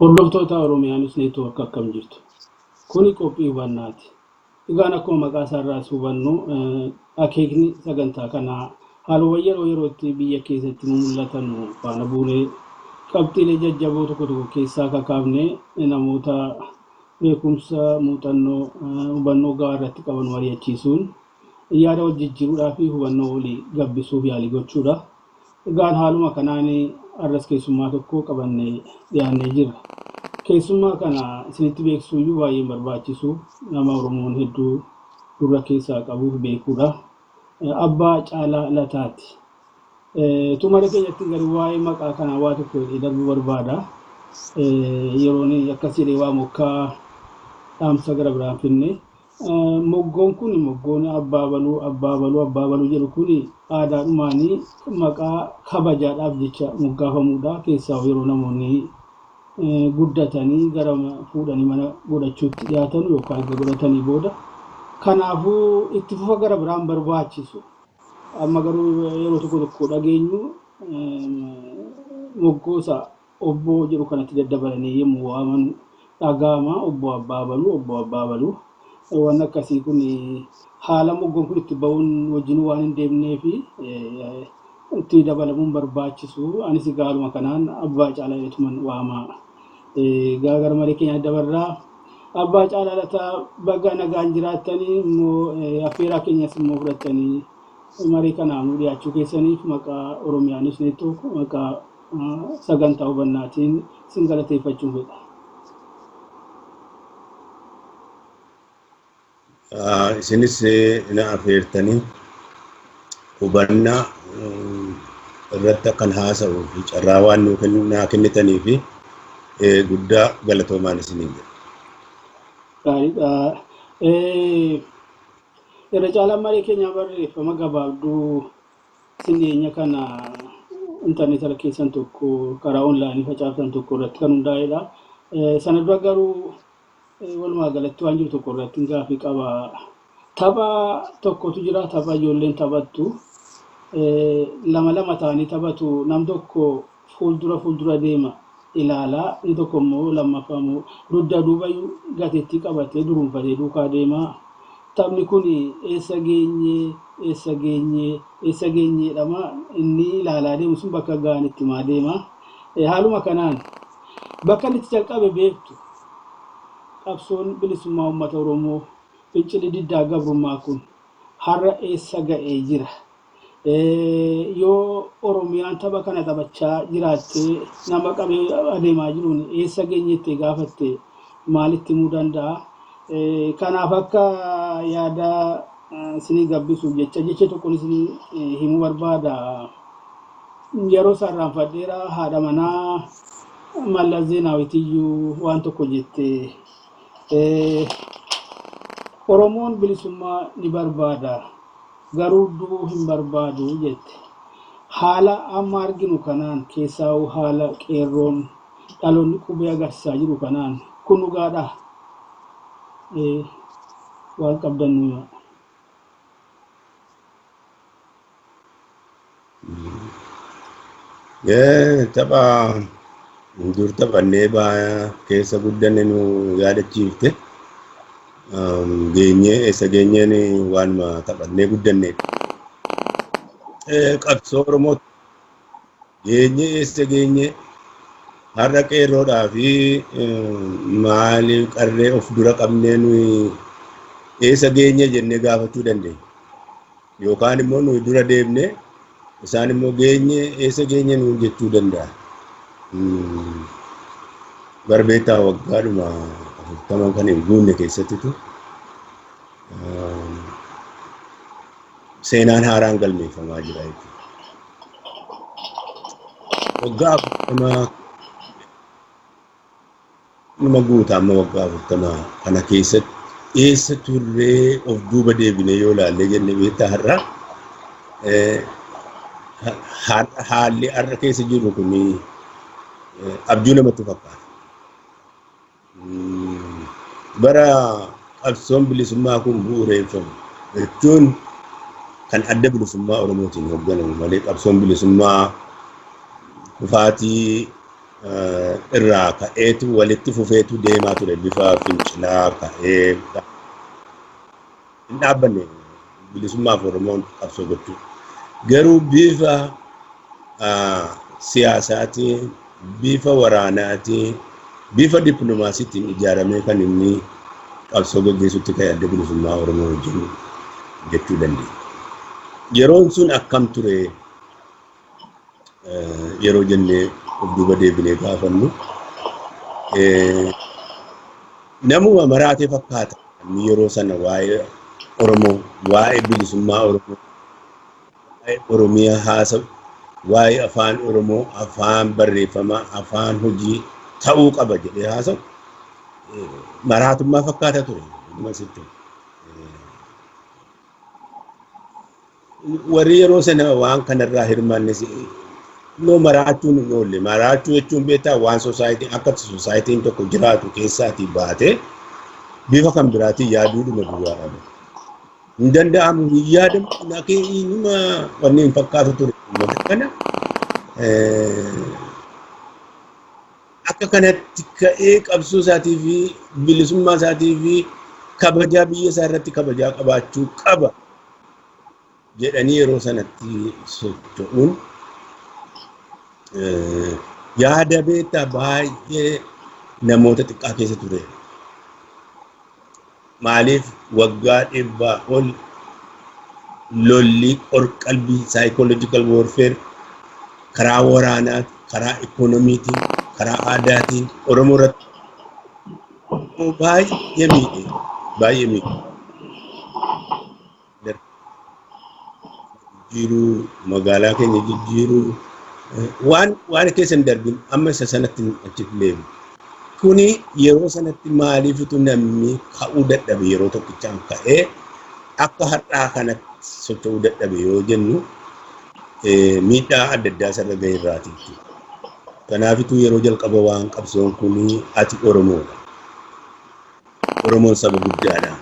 Hordoftoota Oromiyaa News Network akkam jirtu? Kuni qophii hubannaati. Egaan akkuma maqaa isaarraas hubannu akeekni sagantaa kanaa haalawwan yeroo yerootti biyya keessatti mul'atan faana buunee qabxiilee jajjaboo tokko tokko keessaa kakaafnee namoota beekumsa, muuxannoo, hubannoo gahaa irratti qaban mari'achiisuun yaada wal jijjiiruudhaa fi hubannoo walii gabbisuuf yaalii gochuudha. Egaan haaluma kanaan har'as keessummaa tokko qabannee dhiyaannee jirra. Keessummaa kana isinitti beeksisuu iyyuu baay'ee barbaachisu, nama Oromoon hedduu gurra keessaa qabuuf beekuudha. Abbaa Caalaa Lataati. Tumara keenyatti garuu waa'ee maqaa kanaa waa tokko jedhee darbuu barbaada. Yeroon akkas jedhee waa mokkaa dhaamsa gara biraan finne. Moggoon kun moggoon abbaa baluu abbaa baluu abbaa baluu jedhu kun aadaadhumaanii maqaa kabajaadhaaf jecha moggaafamuudha. Keessaa yeroo namoonni guddatanii gara fuudhanii mana godhachuutti dhiyaatan yookaan erga godhatanii booda. Kanaafuu itti fufa gara biraan barbaachisu. Amma garuu yeroo tokko tokko dhageenyu moggoosa obboo jedhu kanatti daddabalanii yommuu waaman dhaga'ama. Obbo Abbaa Baluu, Obbo Abbaa Baluu. Waan akkasii kun haala moggoon kun itti ba'uun wajjin waan hin deemnee fi itti dabalamuun barbaachisu. Anis gaaluma kanaan Abbaa Caalaa jedhuman waama. Egaa gara marii keenya dabarraa. Abbaa Caalaa Lataa, baga nagaan jiraattanii immoo affeeraa keenyas immoo fudhattanii marii kanaan nu dhiyaachuu keessaniif maqaa Oromiyaa News Network maqaa sagantaa hubannaatiin isin galateeffachuun fedha. Isinis na affeertanii hubannaa irratti akkan haasa'uu fi carraa waan naa kennitanii fi guddaa galatoomaan isiniin jedha. Gaariidha. Irra caalaan marii keenya barreeffama gabaabduu isin dhiyeenya kana intarneetara keessan tokko karaa onlaayinii facaaftan tokko irratti kan hundaa'edha. Sana dura garuu walumaa galatti waan jiru tokko irratti gaaffii qaba. Tapha tokkotu jira, tapha ijoolleen taphattu. Lama lama ta'anii taphatu. Nam tokko fuuldura fuuldura deema ilaalaa, inni tokko immoo lammaffaa immoo dugda duuba gateettii qabatee duruunfatee duukaa deema. Taphni kun eessa geenyee, eessa geenyee, eessa geenyeedhama. Inni ilaalaa deemu sun bakka ga'an itti himaa deema. Haaluma kanaan bakka inni itti jalqabe beektu. Qabsoon bilisummaa uummata Oromoo fincilli diddaa gabrummaa kun har'a eessa ga'ee jira? Yoo Oromiyaan tapha kana taphachaa jiraattee nama qabee adeemaa jiruun eessa geenyettee gaafatte maalitti himuu danda'a? Kanaaf akka yaada isinii gabbisuuf jecha jecha tokkoon isinii himuu barbaada. Yeroo sarraanfadheera haadha manaa Mallas Zeenaawitiyyuu waan tokko jette. Oromoon bilisummaa ni barbaada, garuu du'uu hin barbaadu jette. Haala amma arginu kanaan keessaa haala qeerroon dhaloonni qubee agarsiisaa jiru kanaan kun dhugaadha. Waan qabdan nu himaa. Tapha dur taphannee keessa guddanne nu yaadachiifte. Geenyee eessa geenyeen waanuma taphannee guddannedha. Qabsoo Oromoo geenyee eessa geenyee har'a qeerroodhaa fi maaliif qarree of dura qabnee nuyi eessa geenyee jennee gaafachuu dandeenya. Yookaan immoo nuyi dura deemnee isaan immoo geenyee eessa geenyee nuun jechuu danda'a. Barbeetaa waggaadhuma 40 kan hin guunne keessattitu Seenaan haaraan galmeeffamaa jira jechuudha. Waggaa 40 numa guutaa amma waggaa 40 kana keessatti eessa turree of duuba deebinee yoo ilaalle jenne beektaa har'a haalli har'a keessa jirru kun abjuu namatti fakkaata. Bara qabsoon bilisummaa kun bu'uureeffamu jechuun kan adda bilisummaa Oromootiin hoogganamu malee qabsoon bilisummaa kufaatii irraa ka'eetu walitti fufeetu deemaa ture bifa fincilaa ka'ee hin dhaabbanne bilisummaaf Oromoon qabsoo gochuu. Garuu bifa siyaasaatiin, bifa waraanaatiin, bifa dippiloomaasiitiin ijaaramee kan inni qabsoo gaggeessutti ka'e adda bilisummaa Oromoo wajjin jechuu dandeenya. Yeroon sun akkam ture yeroo jennee of duuba deebinee gaafannu namuma maraatee fakkaata. Yeroo sana waa'ee Oromoo, waa'ee bilisummaa Oromoo, waa'ee Oromiyaa haasa'u, waa'ee afaan Oromoo, afaan barreeffamaa, afaan hojii ta'uu qaba jedhee haasa'u maraatummaa fakkaata ture. Warri yeroo sana waan kanarraa hirmaannes immoo maraachuun hin oolle. Maraachuu jechuun beektaa waan soosaayitiin akka soosaayitiin tokko jiraatu keessaatii baatee bifa kan biraatiin yaaduudhuma duwwaadha. Hin danda'amu, hin yaadamu, inuma wanni hin fakkaatu ture. Kana akka kanatti ka'ee qabsoo isaatii fi bilisummaa isaatii fi kabajaa biyya isaa irratti kabajaa qabaachuu qaba jedhanii yeroo sanatti socho'uun yaada beektaa baay'ee namoota xiqqaa keessa ture. Maaliif waggaa 100 ol lolli qorqalbii psychological warfare karaa waraanaa, karaa ikoonomiitiin, karaa aadaatiin Oromoo irratti baay'ee miidhe, baay'ee miidhe. Jijjiiruu, magaalaa keenya jijjiiruu, waan keessa hin darbin amma isa sanatti achitti leebu. Kuni yeroo sanatti maaliifitu namni ka'uu dadhabe yeroo tokkichaan ka'ee akka har'aa kanatti socho'uu dadhabe yoo jennu miidhaa adda addaa isarra gahe irraati jechuudha. Kanaafituu yeroo jalqaba waan qabsoon kun ati Oromoodha. Oromoon saba guddaadha.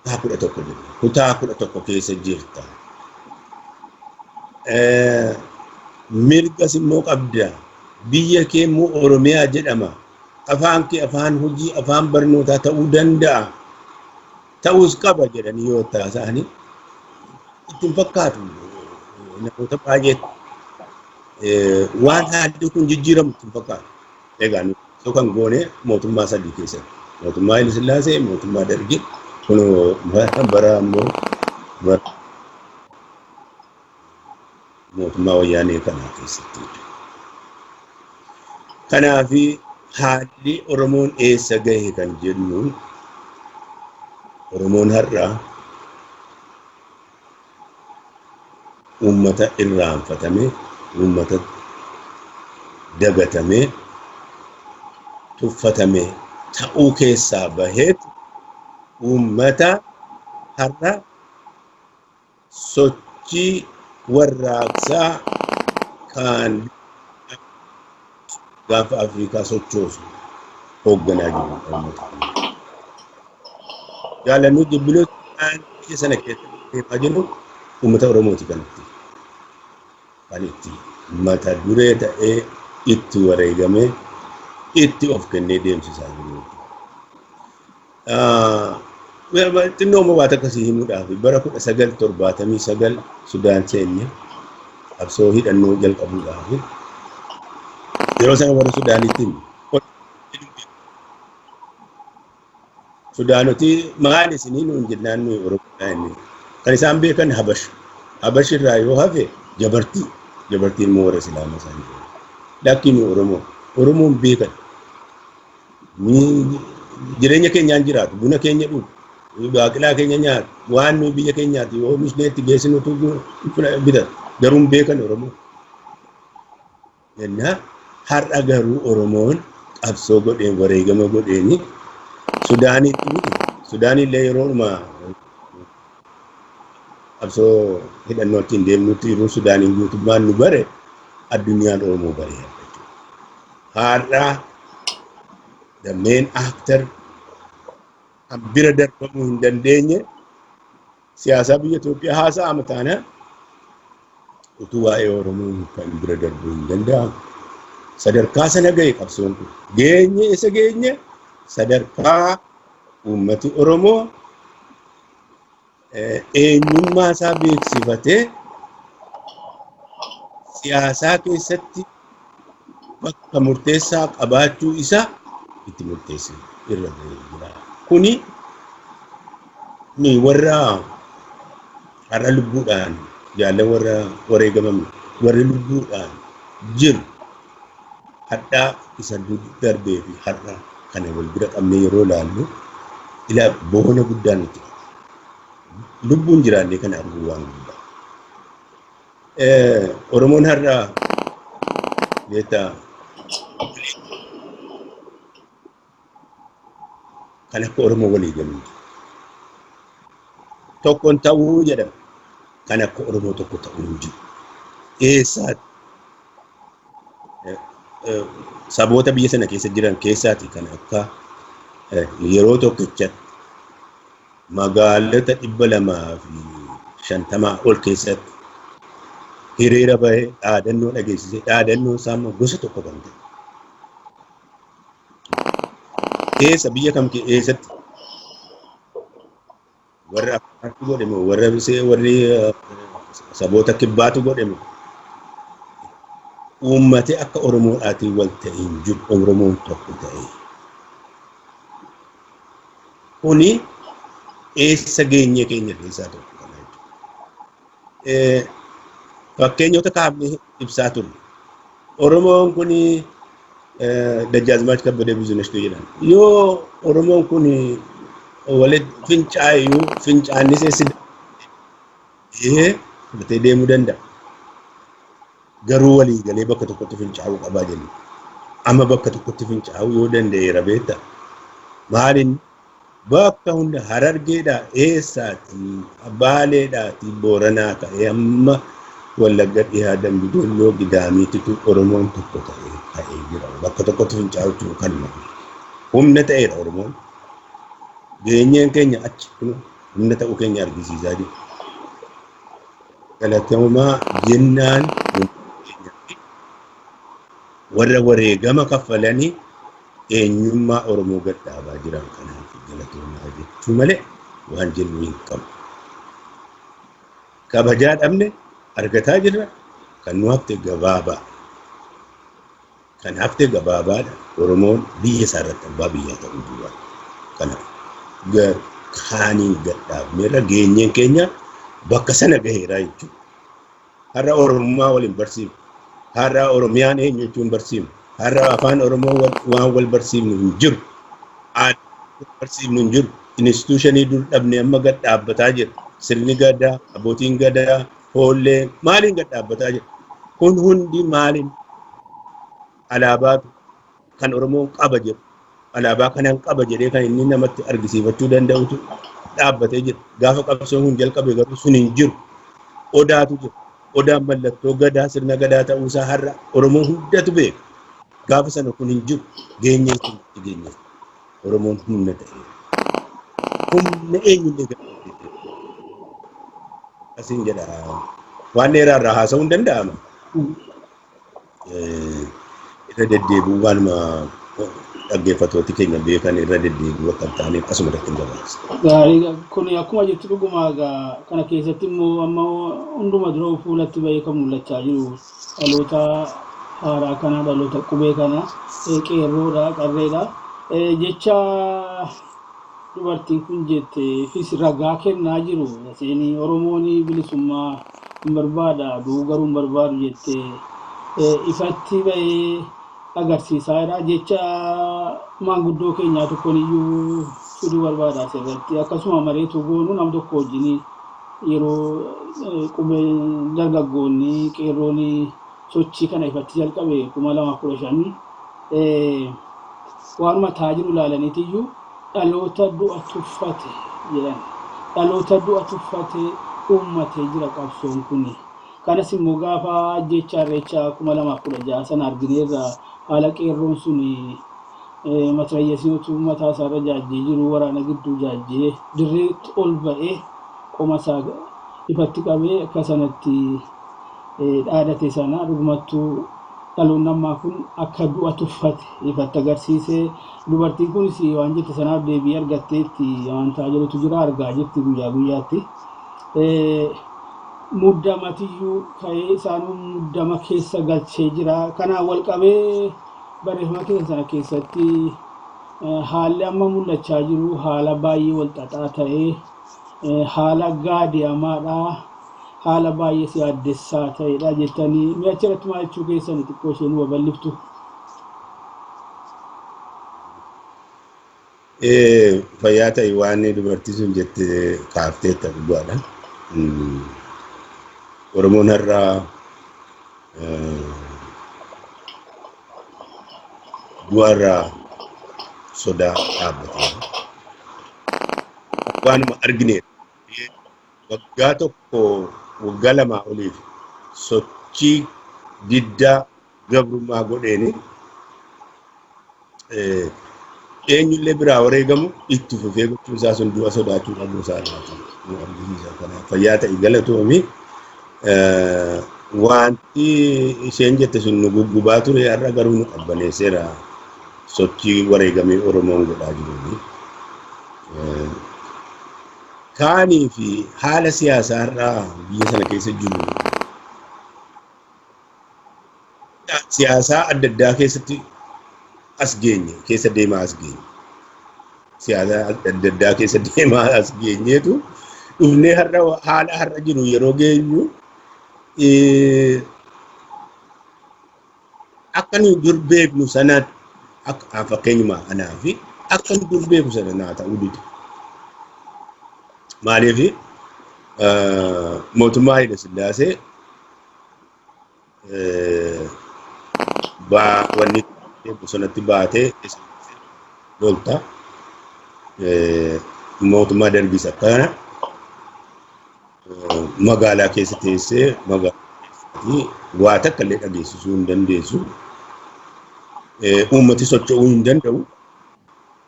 Kutaa 11 jirta. Kutaa 11 keessa jirta. Mirgas immoo qabda. Biyya kee immoo Oromiyaa jedhama. Afaan kee afaan hojii, afaan barnootaa ta'uu danda'a. Ta'uus qaba jedhanii yoo taasisanii ittiin fakkaatu namoota baay'eetti. Waan haalli kun jijjiiramu ittiin fakkaatu. Egaa nuti kan goone mootummaa sadii keessatti. Mootummaa Haile Sillaasee, mootummaa Dargii, kun bara ammoo mootummaa Wayyaanee kanaa keessatti. Kanaaf haalli Oromoon eessa gahe kan jennu Oromoon har'a uummata irraanfatame, uummata dagatame, tuffatame ta'uu keessaa baheetu uummata har'a sochii warraaqsaa kan gaafa Afrikaa sochoosu hoogganaa jiru uummata kana. Jaalannuu jibbiluu biyya sana keessatti deemaa jiru uummata Oromooti kanatti. Kan itti mata duree ta'ee itti wareegamee itti of kennee deemsisaa jiru. Xinnoo waan akkasii himuudhaaf bara 1979 Sudaan seenne qabsoo hidhannoo jalqabuudhaaf yeroo sana warra Sudaaniitiin Sudaanoti maal isinii nuun jennaan nuyi Oromoodhaa inni. Kan isaan beekan Habash. Habash irraa yoo hafe jabartii. Jabartiin immoo warra Islaamaa isaanii. Lakki nuyi Oromoo. Oromoon beekan. Jireenya keenyaan jiraatu, buna keenya dhugu, baaqilaa keenya nyaatu, waan nuyi biyya keenyaati oomishne itti geessinutu bitatu. Garuu hin beekan Oromoo. Jennaa har'a garuu Oromoon qabsoo godheen wareegama godheeni Sudaanitti miti. Sudaanillee yeroodhuma qabsoo hidhannootti hin deemnutti yeroo Sudaaniin guutummaan nu bare addunyaan Oromoo bare. Har'a the main actor kan bira darbamuu hin dandeenye siyaasaa biyya Itoophiyaa haasa'ama taana utuu waa'ee Oromoo kan bira darbuu hin danda'amu. Sadarkaa sana gahe qabsoon kun. Geenye isa geenye sadarkaa uummati Oromoo eenyummaa isaa beeksifatee siyaasaa keessatti bakka murteessaa qabaachuu isaa itti murteesse irra gahee jira. Kuni nuyi warra har'a lubbuudhaan jaallan warra wareegaman warri lubbuudhaan jiru hadhaa isa darbee fi har'a kana wal bira qabnee yeroo ilaallu ilaa boona guddaa nuti lubbuun jiraannee kana arguu waan guddaa. Oromoon har'a beektaa kan akka Oromoo walii galu tokkoon ta'uu jedhama. Kan akka Oromoo tokko ta'uu hin jiru. Eessaati? Saboota biyya sana keessa jiran keessaati kan akka yeroo tokkichatti magaalota 250 ol keessatti hiriira bahee dhaadannoo dhageessisee dhaadannoon isaa immoo gosa tokko kan ta'e. Eessa biyya kam eessatti warra Afrikaatti godhe moo warra warri saboota kibbaatu godhe moo uummate akka Oromoodhaatiin wal ta'e hin jiru Oromoon tokko ta'e. Kuni eessa geenye keenya keessaa tokko kana jechuudha. Fakkeenyota kaafnee ibsaa turre. Oromoon kuni Dajjaazmaach Kabbadee Bizinashtuu jedhama. Yoo Oromoon kun walitti fincaayyuu fincaanni seessi fudhatee deemuu danda'a. Garuu walii galee bakka tokkotti fincaa'uu qabaa jenna. Amma bakka tokkotti fincaa'uu yoo danda'eera beektaa. Maaliin bakka hunda Harargeedhaa eessaati Baaleedhaati Booranaa ka'ee amma Wallagga dhihaa Dambidolloo Gidaamiititu Oromoon tokko ta'ee ka'ee jira. Bakka tokkotti fincaa'uu kanuma. Humna ta'eera Oromoon. Geenyeen keenya achi humna ta'uu keenya argisiisaa jiru. Galatoomaa jennaan warra wareegama kaffalanii eenyummaa Oromoo gad dhaabaa jiran kanaaf galatoomaa jechuu malee waan jennu hin qabu. Kabajaa dhabne argataa jirra kan nu hafte gabaabaa. Kan hafte gabaabaadha. Oromoon biyya isaa irratti abbaa biyyaa ta'uu duwwaa. Kanaaf kaaniin gad dhaabneerra geenyeen keenya bakka sana gaheeraa jechuudha. Har'a Oromummaa waliin barsiifnu. Har'a Oromiyaan eenyu jechuun barsiifnu. Har'a afaan Oromoo waan wal barsiifnu hin jiru. Aadaa barsiifnu hin jiru. Instituushinii dur dhabne amma gad dhaabbataa jira. Sirni gadaa, abbootiin gadaa, foollee maaliin gad dhaabbataa jira? Kun hundi maaliin alaabaa kan Oromoon qaba jedhu alaabaa kanan qaba jedhee kan inni namatti argisiifachuu danda'utu dhaabbatee jira. Gaafa qabsoon kun jalqabe garuu sun hin jiru. Odaatu jira. Odaan mallattoo gadaa sirna gadaa ta'uusaa har'a Oromoon hundatu beeka. Gaafa sana kun hin jiru. Geenyee kun geenye. Oromoon humna ta'e. Humna eenyullee gadi. Asiin jedha. Waan dheeraa irraa haasa'uu hin danda'ama. Irra deddeebi'uu waanuma dhaggeeffattooti keenya beekan irra deddeebi'uu akka hin taane akkasuma irratti hin gabaasa. Gaarii kun akkuma jettu dhuguma egaa kana keessatti immoo amma hunduma dura fuulatti bahee kan mul'achaa jiru dhaloota haaraa kana dhaloota qubee kana qeerroodha qarreedha. Jecha dubartiin kun jette fis ragaa kennaa jiru. Seenii Oromoon bilisummaa hin barbaada du'uu garuu hin barbaadu jette ifatti bahee agarsiisaa jira. Jecha maanguddoo keenyaa tokkoon iyyuu fiduu barbaada asirratti. Akkasuma mareetu goonu nam tokko wajjin yeroo qubee dargaggoonni qeerroon sochii kana ifatti jalqabe 2015 waanuma ta'aa jiru ilaalaniitiyyuu dhaloota du'a tuffate jedhan. Dhaloota du'a tuffate uummatee jira qabsoon kuni. Kanas immoo gaafa ajjeechaa Irreechaa 2016 sana argineerra haala qeerroon sun matrayyasiin utuu mataa isaarra jaajjee jiru waraana gidduu jaajjee dirreetti ol ba'ee qoma isaa ifatti qabee akka sanatti dhaadate sana dhugumattuu dhaloonni ammaa kun akka du'a tuffate ifatti agarsiisee dubartiin kunis waan jette sanaaf deebii argatteetti waan ta'aa jirutu jira argaa jirti guyyaa guyyaatti. Muddamatiyyuu ka'ee isaanuu muddama keessa galchee jira. Kanaan wal qabee barreeffama keessa sana keessatti haalli amma mul'achaa jiru haala baay'ee wal xaxaa ta'ee haala gaadi'amaadha. Haala baay'ee siyaaddessaa ta'edha jettanii mi'a achirratti maal jechuu keessan xiqqoo isheen babal'iftu. Fayyaa ta'e waan dubartii sun jette kaafteetta dhugaadha. Oromoon har'aa du'arraa sodaa dhaabbateera. Waanuma argineera. Waggaa tokko waggaa lamaa oliif sochii diddaa gabrummaa godheeni eenyullee biraa wareegamu itti fufee gochuun isaa sun du'a sodaachuu dhabuu isaa nu argisiisa. Kanaaf fayyaa ta'e galatoomi. Wanti isheen jette sun nu guggubaa ture har'a garuu nu qabbaneesseera sochii wareegamee Oromoon godhaa jiruuni. Kaanii fi haala siyaasaa har'aa biyya sana keessa jiru siyaasaa adda addaa keessatti as geenye keessa deemaa as geenye. Siyaasaa adda addaa keessa deemaa as geenyeetu dhufnee har'a haala har'a jiru yeroo geenyu akka nu dur beeknu sana akka fakkeenyuma anaa fi akka nu dur beeku sana naa ta'uu dide. Maaliif mootummaa Haayile Sillaasee wanni bosonatti baatee lolta mootummaa Dargiis akkana magaalaa keessa teessee magaalaa keessatti waa takka illee dhageessisuu hin dandeessu. Uummati socho'uu hin danda'u.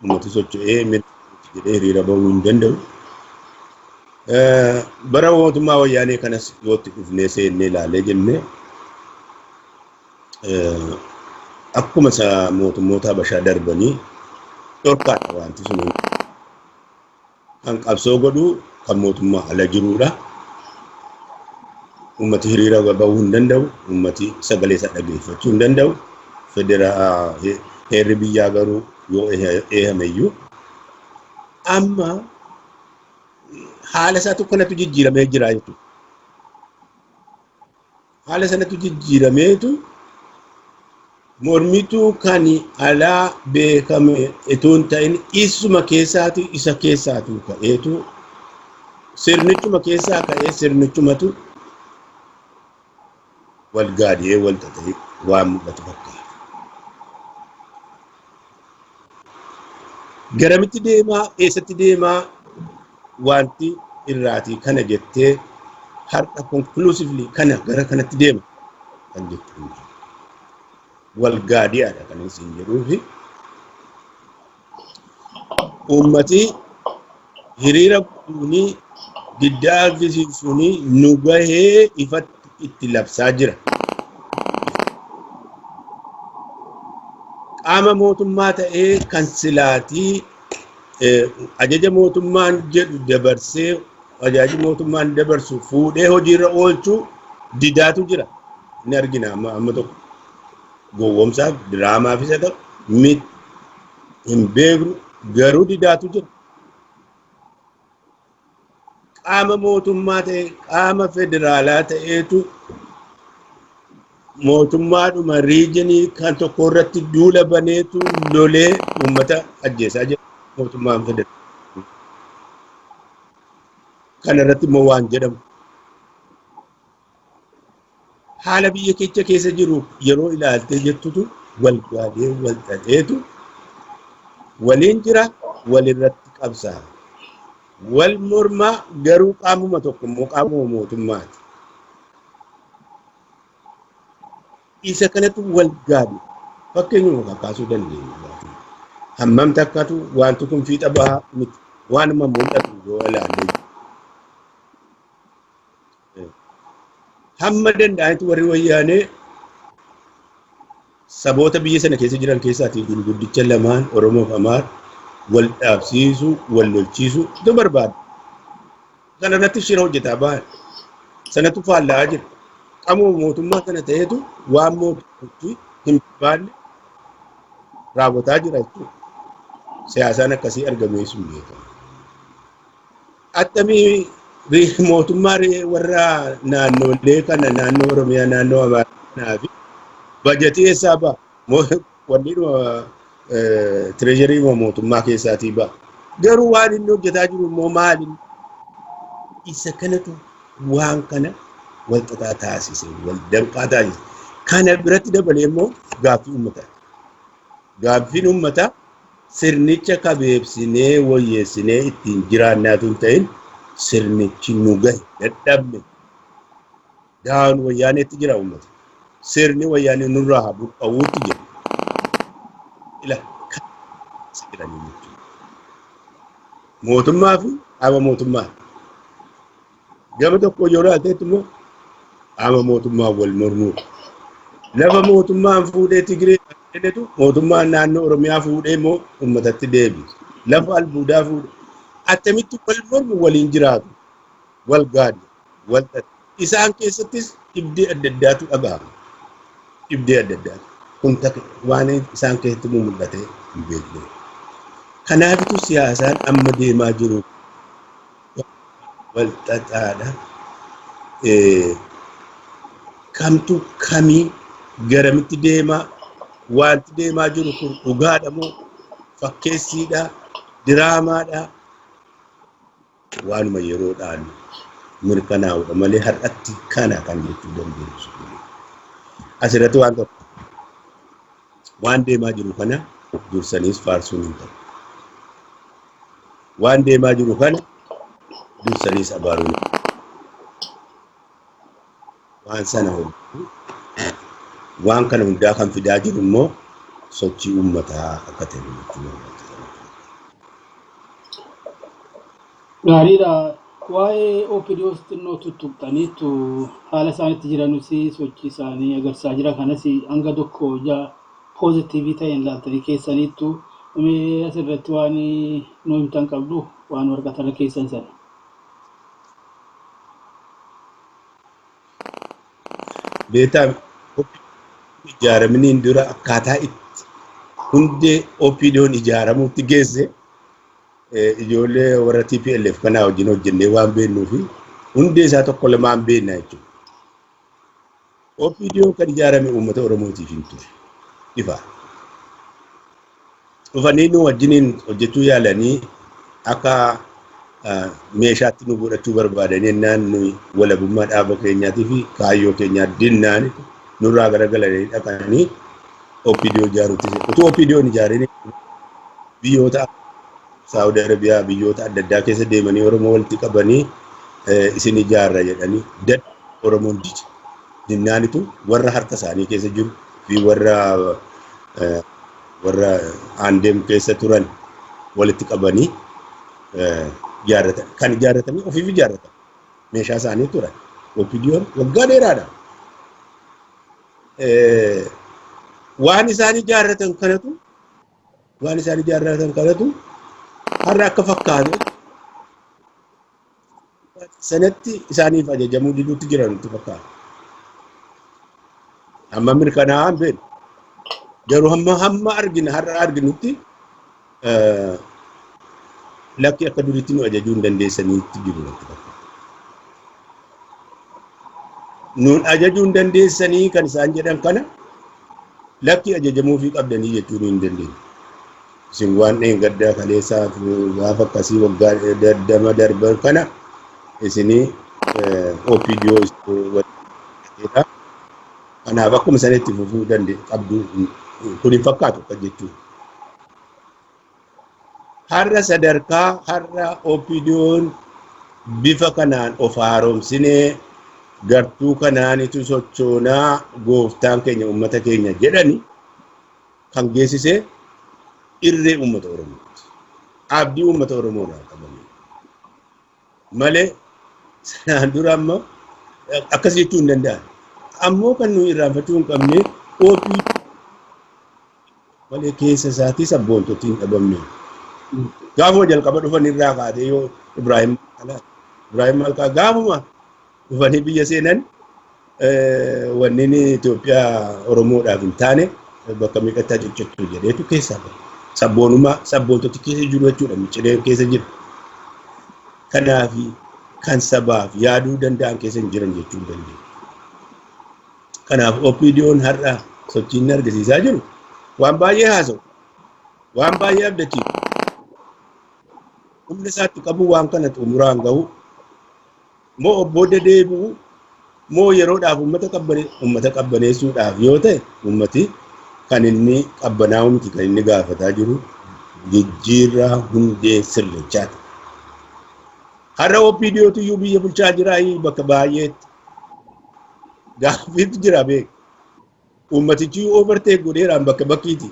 Uummati socho'ee jedhee hiriira bahuu hin danda'u. Bara mootummaa wayyaanee kanas yootti dhufnee seennee ilaalee jennee akkuma isa mootummoota Habashaa darbanii dhorkaadha wanti sun kan qabsoo godhu kan mootummaa ala jirudha. Uummati hiriira bahuu hin danda'u, uummati sagalee isaa dhageeffachuu hin danda'u. Heerri biyyaa garuu yoo eehameyyuu amma haala isaatu kanatu jijjiiramee jira jechuudha. Haala sanatu jijjiirameetu mormituu kan alaa beekame itoo hin ta'in isuma keessaatu isa keessaatu ka'eetu sirnichuma keessaa ka'ee sirnichumatu wal gaadiyee wal xaxee waan mul'atu fakkaata. Garamitti deemaa eessatti deemaa wanti irraatii kana jettee har'a conclusively kana gara kanatti deema kan jettu. Wal gaadiyaadha kan isin jedhuufi uummati hiriira godhuuni diddaa argisiisuuni nu gahee ifatti itti labsaa jira. Qaama mootummaa ta'ee kan silaatii ajaja mootummaan jedhu dabarsee ajaji mootummaan dabarsu fuudhee hojiirra oolchuu didaatu jira. Inni argina amma tokko gowwoomsaaf diraamaaf isa ta'u mit hin beeknu garuu didaatu jira. Qaama mootummaa ta'e qaama federaalaa ta'eetu Mootummaadhuma riijinii kan tokko irratti duula baneetu lolee uummata ajjeesaa jira mootummaan federaalaa. Kana irratti immoo waan jedhamu. Haala biyya keessa keessa jiru yeroo ilaaltee jettutu wal gaadee wal xaxeetu waliin jira, walirratti qabsaa'a. Wal mormaa garuu qaamuma tokko immoo qaamuma mootummaati. Isa kanatu wal gaadu fakkeenyuma kakkaasuu dandeenya. Hammam takkatu wanti kun fiixa bahaa miti waanuma mul'atu yoo ilaalle. Hamma danda'anitti warri wayyaanee saboota biyya sana keessa jiran keessaatii gurguddicha lamaan Oromoo fi Amaara wal dhaabsiisuu, wal lolchiisuu itu barbaada. Kana irratti shira hojjetaa bahan. Sanatu faallaa jira. Qaamuma mootummaa kana ta'etu waan mootummaatti hin barbaanne raawwataa jira jechuudha. Siyaasaan akkasii argamee sun beekama. Attamii mootummaa warra naannolee kana naannoo Oromiyaa naannoo Amaaraa kanaa fi bajetii eessaa ba'a? Wanni tireejarii mootummaa keessaatii ba'a. Garuu waan inni hojjetaa jiru immoo maali? Isa kanatu waan kana wal xaxaa taasise, wal danqaa taasise. Kana biratti dabalee immoo gaaffii uummataa. Gaaffiin uummataa sirnicha kabeebsinee wayyeessinee ittiin jiraannaatu hin ta'in sirnichi nu gahe dadhabne. Daa'uun wayyaaneetti jira uummata. Sirni wayyaanee nurraa haa buqqa'uutti jira. Ila kan jedhanii jechuudha. Mootummaa fi qaama mootummaa. Gama tokko yoo ilaalteetti immoo qaama mootummaa wal mormuudha. Lafa mootummaan fuudhee Tigree jedhetu mootummaan naannoo Oromiyaa fuudhee immoo uummatatti deebisa. Lafa albuudaa fuudhee attamitti wal mormu waliin jiraatu, wal gaadu, wal xaxu. Isaan keessattis dhibdee adda addaatu dhagahama. Dhibdee adda addaatu. Kun waan isaan keessatti mul'atee hin beekne. Kanaafitu siyaasaan amma deemaa jiru wal xaxaadha. Kamtu kamii garamitti deemaa? Wanti deemaa jiru kun dhugaadha moo fakkeessiidha? Diraamaadha? Waanuma yeroodhaan mirkanaa'udha malee har'atti kana kan jechuu dandeessu. Asirratti waan tokko waan deemaa jiru kana dursaniis faarsuun hin ta'u. Waan deemaa jiru kana dursaniis abaaruun hin ta'u. Waan sana hojjetu waan kana hundaa kan fidaa jiru immoo sochii uummataa akka ta'e hubachuu barbaachisa. Gaariidha. Waa'ee OPDOs xinnoo tuttuqxaniitu haala isaanitti jiranuus sochii isaanii agarsiisaa jira. Kanas hanga tokko ija poozitiivii ta'een ilaaltanii keessaniittu mee asirratti waan nu himtan qabdu waan waraqaa keessan sana. Beektaa ijaaraminiin dura akkaataa itti hundee OPDO'n ijaaramuutti geesse ijoollee warra TPLF kanaa wajjin hojjennee waan beeknuu fi hundee isaa tokko lamaan beekna jechuudha. OPDO'n kan ijaarame uummata Oromootiif hin ture. Ifa. Dhufanii nu wajjiniin hojjechuu yaalanii akka meeshaatti nu godhachuu barbaadanii jennaan nuyi walabummaa dhaaba keenyaatii fi kaayyoo keenyaa dinnaan nurraa garagalanii dhaqanii OPDO ijaaruutti. Utuu OPDO'n ijaaranii biyyoota Saawudi Arabiyaa biyyoota adda addaa keessa deemanii Oromoo walitti qabanii isin ijaarra jedhanii dadha Oromoon dide. Dinnaanitu warra harka isaanii keessa jiru fi warra aandeem keessa turan walitti qabanii ijaarratan. Kan ijaarratanii ofiif ijaarratan. Meeshaa isaanii turan. OPDO'n waggaa dheeraadha. Waan isaan ijaarratan kanatu waan isaan ijaarratan kanatu har'a akka fakkaatu sanatti isaaniif ajajamuu diduutti jiran nutti fakkaata. Amma mirkanaa'aan beeknu. Garuu hamma argina har'a arginutti lakki akka duriitti nu ajajuu hin dandeessaniitti jiru natti fakkaata. Nuun ajajuu hin dandeessanii kan isaan jedhan kana lakki ajajamuufii qabdanii jechuun hin dandeenye. Isin waan dheengaddaa kaleessaa gaafa akkasii waggaa daddama darban kana isinii OPDO waliin kanaaf akkuma sanatti fufuu qabdu kun hin fakkaatu akka jechuudha. Har'a sadarkaa har'a OPDO'n bifa kanaan of haaromsinee gartuu kanaanitu sochoonaa gooftaan keenya uummata keenya jedhani kan geessise irree uummata Oromooti. Abdii uummata Oromoo irraa qabame. Malee sanaan dura amma akkas jechuu hin danda'an. Ammoo kan nuyi irraanfachuu hin qabne OPDO malee keessa isaatii sabboontotni hin dhabamne. Gaafuma jalqaba dhufan irraa kaatee yoo Ibraahim Malkaa gaafuma dhufanii biyya seenan wanneen Itoophiyaa Oromoodhaaf hin taane bakka meeqatti ciccittu jedheetu keessaa bahe. Sabboonummaa sabboontoti keessa jiru jechuudha miccileen keessa jiru. Kanaaf kan sabaaf yaaduu danda'an keessa hin jiran jechuu hin dandeenyu. Kanaaf OPDO'n har'a sochiin inni argisiisaa jiru waan baay'ee haasa'u, waan baay'ee abdachiisu. Humna isaatti qabu waan kana xumuraan gahu moo booda deebi'u moo yeroodhaaf uummata qabbaneessuudhaaf yoo ta'e uummati kan inni qabbanaa'u miti kan inni gaafataa jiru jijjiirraa hundee sirrichaati. Har'a OPDOtu iyyuu biyya bulchaa jira bakka baay'eetti. Gaaffiitu jira beek. Uummatichi iyyuu overtake godheeraan bakka bakkiiti.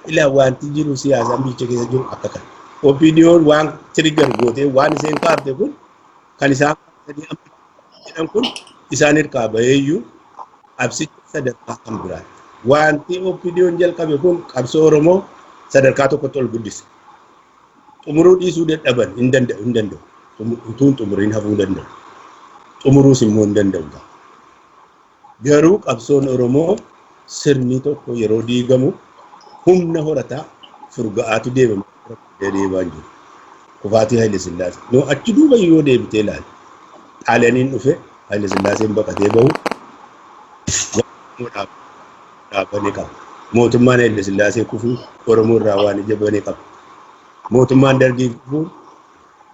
Ilaa wanti jiru siyaasaan biyya keessa jiru akka kana. OPDO'n waan trigger gootee waan isheen kaafte kun kan isaan jedhan kun isaan hirkaa baheeyyuu qabsicha sadarkaa kan biraatti. Wanti OPDO'n jalqabe kun qabsoo Oromoo sadarkaa tokkotti ol guddise. Xumuruu dhiisuu dadhaban hin danda'u. Utuu hin xumuriin hafuu danda'u. Xumuruus immoo hin danda'u. Garuu qabsoon Oromoo sirni tokko yeroo diigamu humna horataa furga'aatu deemama deemaa jiru. Kufaatii Haile Sillaasee. No achi duuba yoo deebitee ilaali. Xaaliyaaniin dhufe Haile Sillaaseen baqatee bahu dhaabbanee qaba. Mootummaan Haile Sillaasee kufuu Oromoo irraa waan ija banee qaba. Mootummaan Dargii kufuun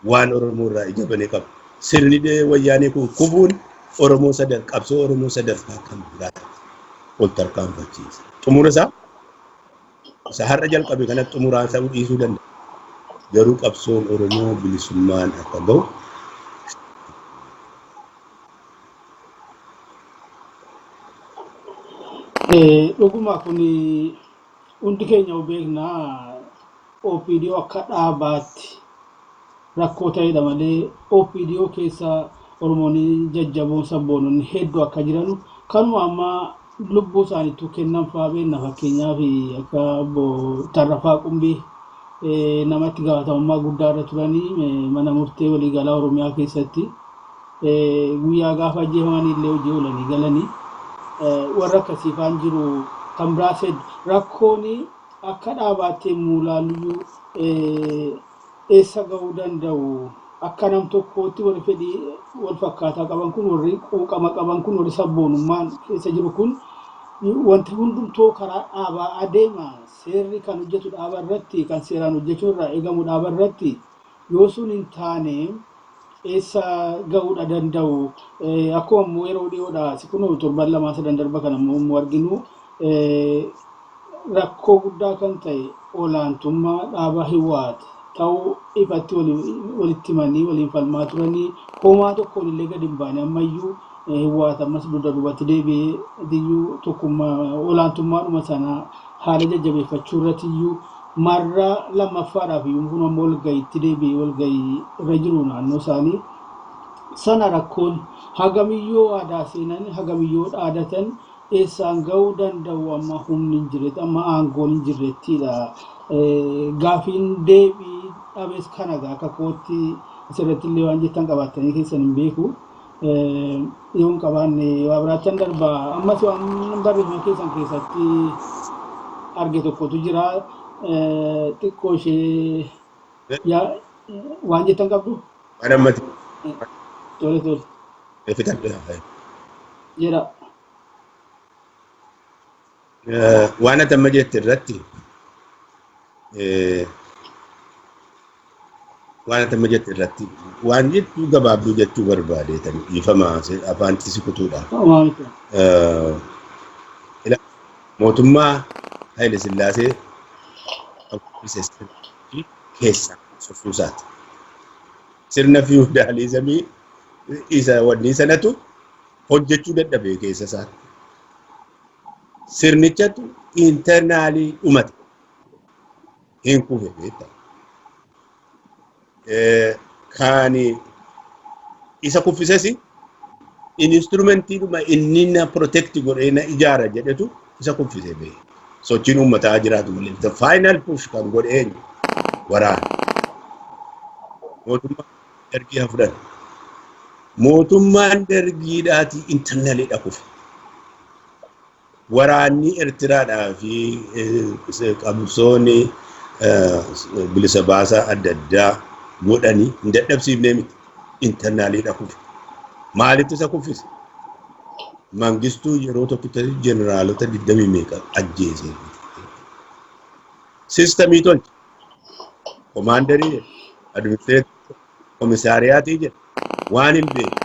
waan Oromoo irraa ija banee qaba. Sirni wayyaanee kun kufuun Oromoo sadarkaa qabsoo Oromoo sadarkaa kan biraatti ol tarkaanfachiisa. Xumura isaa isa har'a jalqabe kanatti xumuraan ta'uu dhiisuu danda'a. Garuu qabsoon Oromoo bilisummaan akka gahu Dhuguma kun hundi keenya beeknaa OPDO akka dhaabaatti rakkoo ta'edha malee OPDO keessa Oromoon jajjaboon sabboononni hedduu akka jiran kanuma amma lubbuu isaaniitu kennan fa'aa beekna fakkeenyaaf akka obbo Tarrafaa Qumbii namatti gaafatamummaa guddaa irra turanii mana murtee waliigalaa Oromiyaa keessatti guyyaa gaafa ajjeefamanii illee hojii oolanii galanii warra akkasii faan jiru kan biraas rakkoon akka dhaabaatti yommuu ilaallu eessa gahuu danda'u akka nam tokkootti warri fedhii wal fakkaataa qaban kun warri quuqama qaban kun warri sabboonummaan keessa jiru kun wanti hundumtuu karaa dhaabaa adeema seerri kan hojjetu dhaaba irratti kan seeraan hojjechuu irraa eegamu dhaaba irratti yoo sun hin taane eessa gahuudha danda'u akkuma immoo yeroo dhiyoodha si kun torban lamaa sadan darba kana immoo arginu rakkoo guddaa kan ta'e olaantummaa dhaaba Hiwaat ta'uu ifatti walitti himanii waliin falmaa turanii homaa tokkoon illee gadi hin baane ammayyuu Hiwaat ammas dugda duubatti deebi'ee iyyuu tokkummaa olaantummaadhuma sana haala jajjabeeffachuu irratti iyyuu marraa lammaffaadhaaf iyyuu kun ammoo walga'iitti deebi'ee walga'ii irra jiru naannoo isaanii sana rakkoon hagamiyyoo aadaa seenan hagamiyyoo dhaadatan eessaan gahuu danda'u amma humni hin jirretti amma aangoon hin jirrettidha. Gaafiin deebii dhabees kana akka kootti asirratti illee waan jettan qabaattanii keessan hin beeku. Yoo hin qabaanne waa biraattan darba ammas waan barreeffama keessan keessatti arge tokkotu jira. Xiqqoo ishee waan jettan qabdu? Waan ammati. Tole tole. Fixadha. Jedha. Waan ati amma jette irratti, waan ati amma jette irratti waan jechuu gabaabduu jechuu barbaadeetan, dhiifama afaan si kutuudha. Homaa miti. Mootummaa Haile Sillaasee keessaa soffuusaati. Sirna fiwudaalizimii isa wanni sanatu hojjechuu dadhabee keessa isaatti. Sirnichatu internally dhumate. Hin kufe beektaa. Kan isa kuffises instrumentiidhuma inni na protect godhee na ijaara jedhetu isa kuffise bee. Sochiin uummataa jiraatu malee. The final push kan godhe eenyu? Waraana. Mootummaa Dargii haa fudhan. Mootummaan Dargiidhaati internally kufe. Waraanni Eertiraadhaa fi qabsoonni bilisa baasaa adda addaa godhanii hin dadhabsiifnee miti. Internally kufe. Maalitti isa kuffise? Mangistuu yeroo tokkotti jeneraalota digdamii meeqa ajjeese. Systemii tolche. Commanderii jedhe, administrator, komisaariyaatii jedhe, waan hin beeku.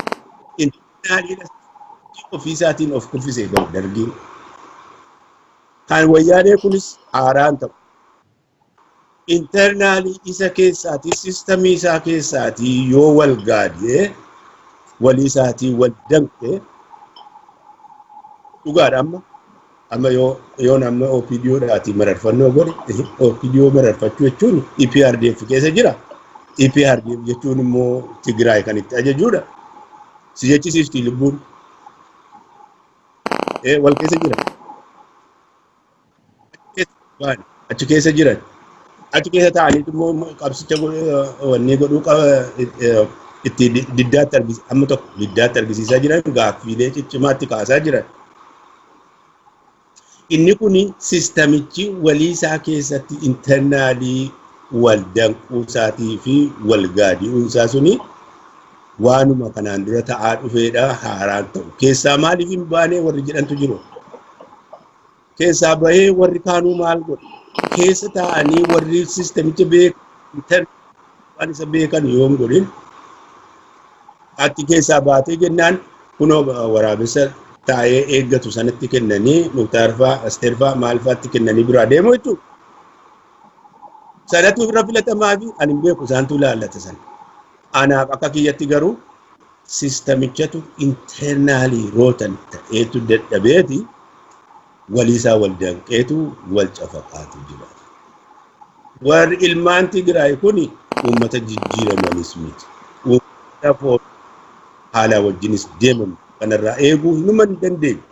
Internally ofiisaatiin of kuffise bara Dargiin. Kan Wayyaanee kunis haaraan ta'u. Internally isa keessaatii, systemii isaa keessaatii yoo wal gaadee walii isaatii wal danqe, dhugaadha. Amma yoon amma OPDO dhaatii mararfannoo godhe, OPDO mararfachuu jechuun EPRDF keessa jira. EPRDF jechuun immoo Tigraay kan itti ajajuudha. Si jechisiifti lubbuun. Wal keessa jira. Achi keessa jiran. Achi keessa taa'aniitu immoo qabsicha wanni godhuu itti diddaatti argisiisa, amma tokko diddaatti argisiisaa jiran, gaaffiilee ciccimaatti kaasaa jiran. Inni kuni systemichi walii isaa keessatti internally wal danquu isaatii fi wal gaadi'uun isaa suni waanuma kanaan dura ta'aa dhufeedha, haaraan ta'u. Keessaa maaliif hin baane warri jedhantu jiru. Keessaa bahee warri kaanuu maal godhu? Keessa taa'anii warri systemicha beekan waan isa beekan yoo hin godhin, ati keessaa baatee jennaan kunoo waraabessa taa'ee eeggatu sanatti kennanii, Muktaar fa'aa, Asteer fa'aa, maal fa'aatti kennanii biraa deemu jechuudha. Sanatu irra filatamaa fi ani hin beeku, isaantu ilaallata sana. Anaaf akka kiyyatti garuu systemichatu internally rotten ta'eetu dadhabeeti waliisaa wal danqeetu wal cafaqaatu jira. Warri ilmaan Tigraay kuni uummata jijjiiramanis miti. Uummata haala wajjinis deeman kanarraa eeguu hinuma hin dandeenyu.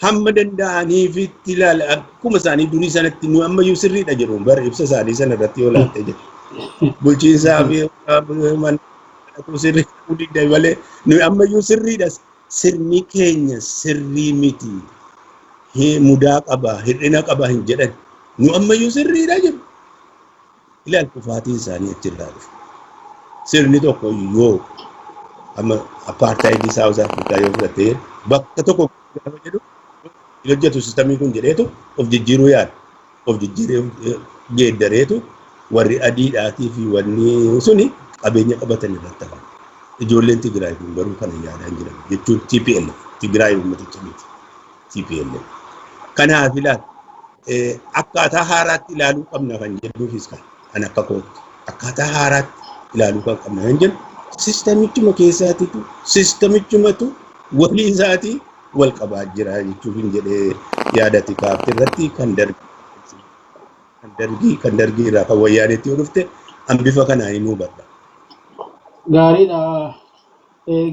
Hamma danda'aniifitti ilaala, akkuma isaanii durii sanatti nu ammayyuu sirriidha jedhu bara ibsa isaanii sana irratti yoo ilaalte jedhu. Bulchiinsaa fi mana sirrii didda malee nu ammayyuu sirriidha. Sirni keenya sirrii miti. Mudaa qaba, hir'ina qaba hin jedhan. Nu ammayyuu sirriidha jedhu. Ilaal, kufaatiin isaanii achirraa dhufe. Sirni tokko yoo amma apartheidii South Africa yoo fudhatte, bakka tokko gaafa jedhu hin hojjetu systemii kun jedheetu of jijjiiruu yaala. Of jijjiiree geeddareetu warri adiidhaatii fi wanni suni qabeenya qabatan irratti hafan. Ijoolleen Tigraay kun garuu kana yaadaa hin jiran jechuun TPLF, Tigraay uummaticha miti, TPLF. Kanaaf ilaal, akkaataa haaraatti ilaaluu qabna kan jedhuufis kan akka kootti akkaataa haaraatti ilaaluu kan qabna kan jedhu, systemichuma keessaatitu systemichumatu walii isaatii wal qabaa jira jechuuf hin jedhee. Yaadati kaafte irratti kan Dargii irraa kan Wayyaaneetti yoo dhufte an bifa kanaan hin hubadha. Gaariidha.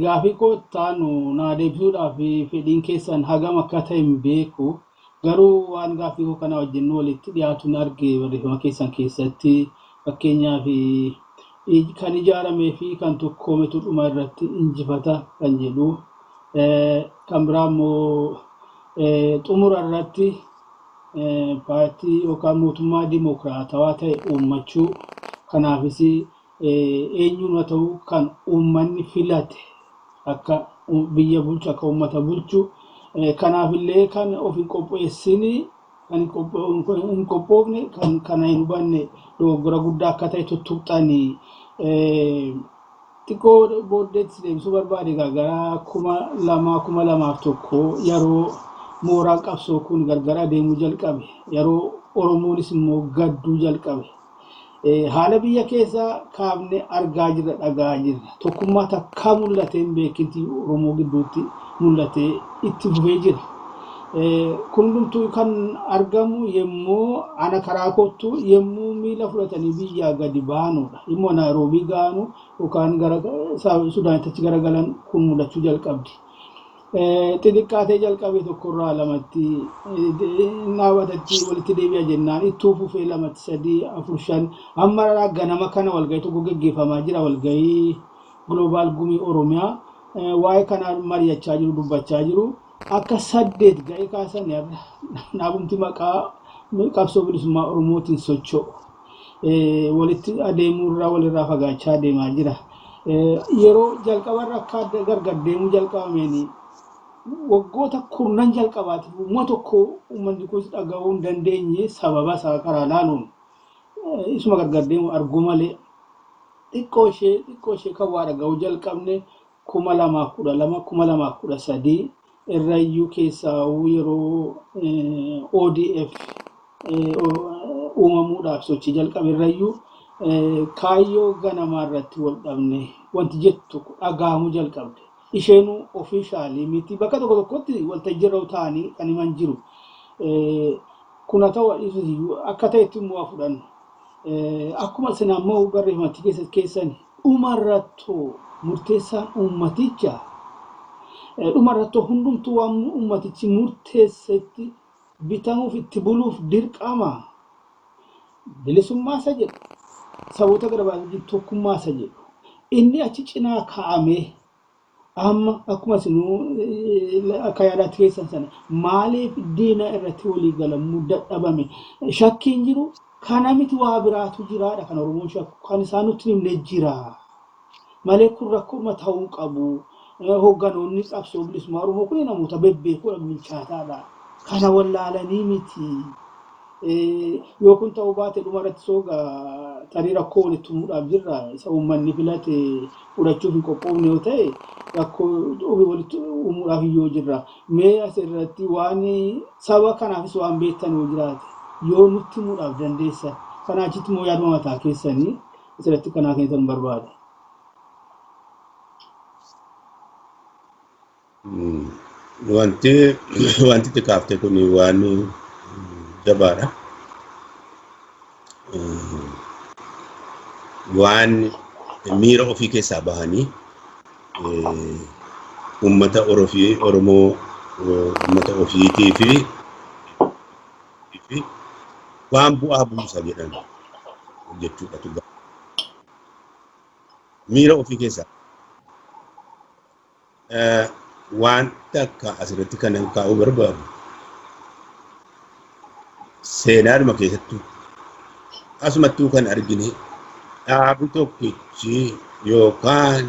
Gaafii koo taanu naa deebisuudhaaf fedhiin keessan hagam akka ta'e hin beeku. Garuu waan gaaffii koo kana wajjin walitti dhiyaatu arge barreeffama keessan keessatti. Fakkeenyaaf, kan ijaaramee fi kan tokkoometu dhuma irratti injifata kan jedhu. Kan biraa immoo xumura irratti paartii yookaan mootummaa dimokiraatawaa ta'e uummachuu, kanaafis eenyuun haa ta'u kan uummanni filate akka biyya bulchu, akka uummata bulchu, kanaafillee kan of hin qopheessini, kan hin qophoofne, kan kana hin hubanne dogoggora guddaa akka ta'e tuttuqxanii. Xiqqoo booddeetti deebisuu barbaade, gara 2000, 2001, yeroo mooraan qabsoo kun gargar adeemuu jalqabe, yeroo Oromoonis immoo gadduu jalqabe. Haala biyya keessaa kaafne argaa jirra, dhagaa jirra. Tokkummaa takkaa mul'atee hin beekinti Oromoo gidduutti mul'atee itti fufee jira. Kun hundumtuu kan argamu yommuu ana karaa kottu yommuu miila fudhatanii biyyaa gadi baanudha. Yommuu Naayiroobii gaanu yookaan gara Sudaanitti achi garagalan kun mul'achuu jalqabdi. Xixiqqaatee jalqabe tokkorraa lamatti dhaabatatti walitti deebi'a jennaan ittuu fufee lamatti, sadii, afur, shan, amma ganama kana walgahii tokko gaggeeffamaa jira, walgahii Global Gumii Oromiyaa. Waa'ee kanaa mari'achaa jiru, dubbachaa jiru. Akka saddeet ga'ee kaasan dhaabumti maqaa qabsoo bilisummaa Oromootiin socho'u walitti adeemuurraa walirraa fagaachaa adeemaa jira. Yeroo jalqabarra akka gargar deemuu jalqabameen waggoota kurnan jalqabaatiif uummata tokko uummanni kunis dhaga'uu hin dandeenye, sababa isaa karaa laaluun isuma gargar deemu arguu malee, xiqqoo ishee kan waa dhaga'uu jalqabne 2012, 2013 irrayyuu keessaa, yeroo ODF uumamuudhaaf sochii jalqabe irrayyuu kaayyoo ganamaa irratti wal dhabne wanti jettu dhaga'amuu jalqabde. Isheenuu official miti, bakka tokko tokkotti waltajjiirra ta'anii kan himan jiru. Kun haa ta'u akka ta'etti immoo haa fudhannu. Akkuma isin ammoo barreeffamatti keessan, dhumarrattoo murteessaan uummaticha, dhumarrattoo hundumtuu waan uummatichi murteessetti bitamuuf itti buluuf dirqama. Bilisummaa isa jedhu, saboota gara baay'ee tokkummaa isa jedhu, inni achi cinaa kaa'amee amma akkuma isinuu akka yaadaatti keessan sana maaliif diina irratti walii galamuu dadhabame? Shakkiin jiru kana miti, waa biraatu jiraadha kan Oromoon shakku, kan isaan nutti himne jira malee kun rakkooma ta'uu qabu. Hoogganoonni qabsoo bilisummaa Oromoo kun namoota bebbeekoodha, bilchaataadha. Kana wallaalanii miti. Yoo kun ta'uu baate dhuma irratti sooga tarii rakkoo walitti uumuudhaaf jirra. Isa uummanni filate fudhachuuf hin qophoofne yoo ta'e rakkoo walitti uumuudhaaf yoo jirra. Mee asirratti waan saba kanaafis waan beektan yoo jiraate yoo nutti himuudhaaf dandeessan. Kanaa achitti immoo yaaduma mataa keessanii asirratti kanaa keessan barbaade. Wanti xiqqaafte kun waan jabaadha. Waan miira ofii keessaa bahanii uummata Oromoo, uummata ofiitii fi waan bu'aa buusa jedhan hojjechuudhatu ga'a. Miira ofii keessaa waan takka asirratti kanan kaa'uu barbaadu, seenaadhuma keessattuu asumattuu kan argine, dhaabi tokkichi yookaan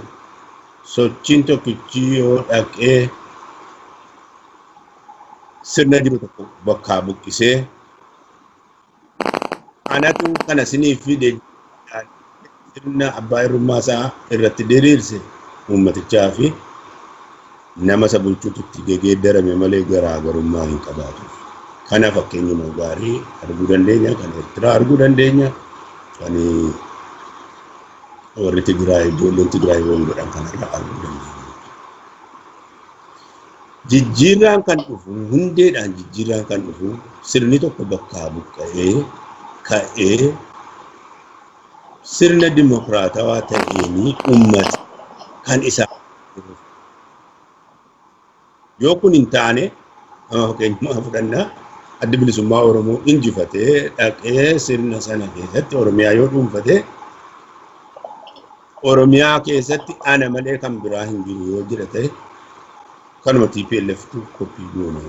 sochiin tokkichi yoo dhaqee sirna jiru tokko bakkaa buqqisee anatu kana siniif fide, sirna abbaa irrummaa isaa irratti diriirse, uummatichaa fi nama isa bulchuutu itti geeddarame malee garaagarummaa hin qabaatu. Kana fakkeenyuma gaarii arguu dandeenya, kan Eertiraa arguu dandeenya, kan warri Tigraay, ijoolleen Tigraay waan godhan kanarraa arguu dandeenya. Jijjiirraan kan dhufu, hundeedhaan jijjiirraan kan dhufu, sirni tokko bakkaa buqqa'ee ka'ee sirna dimokiraatawaa ta'een uummata kan isaa. Yoo kun hin taane, amma fakkeenyummaa fudhannaa, Addi Bilisummaa Oromoo injifatee dhaqee sirna sana keessatti Oromiyaa yoo dhuunfatee, Oromiyaa keessatti ana malee kan biraa hin jiru yoo jira ta'e, kanuma TPLF tu koppii goona.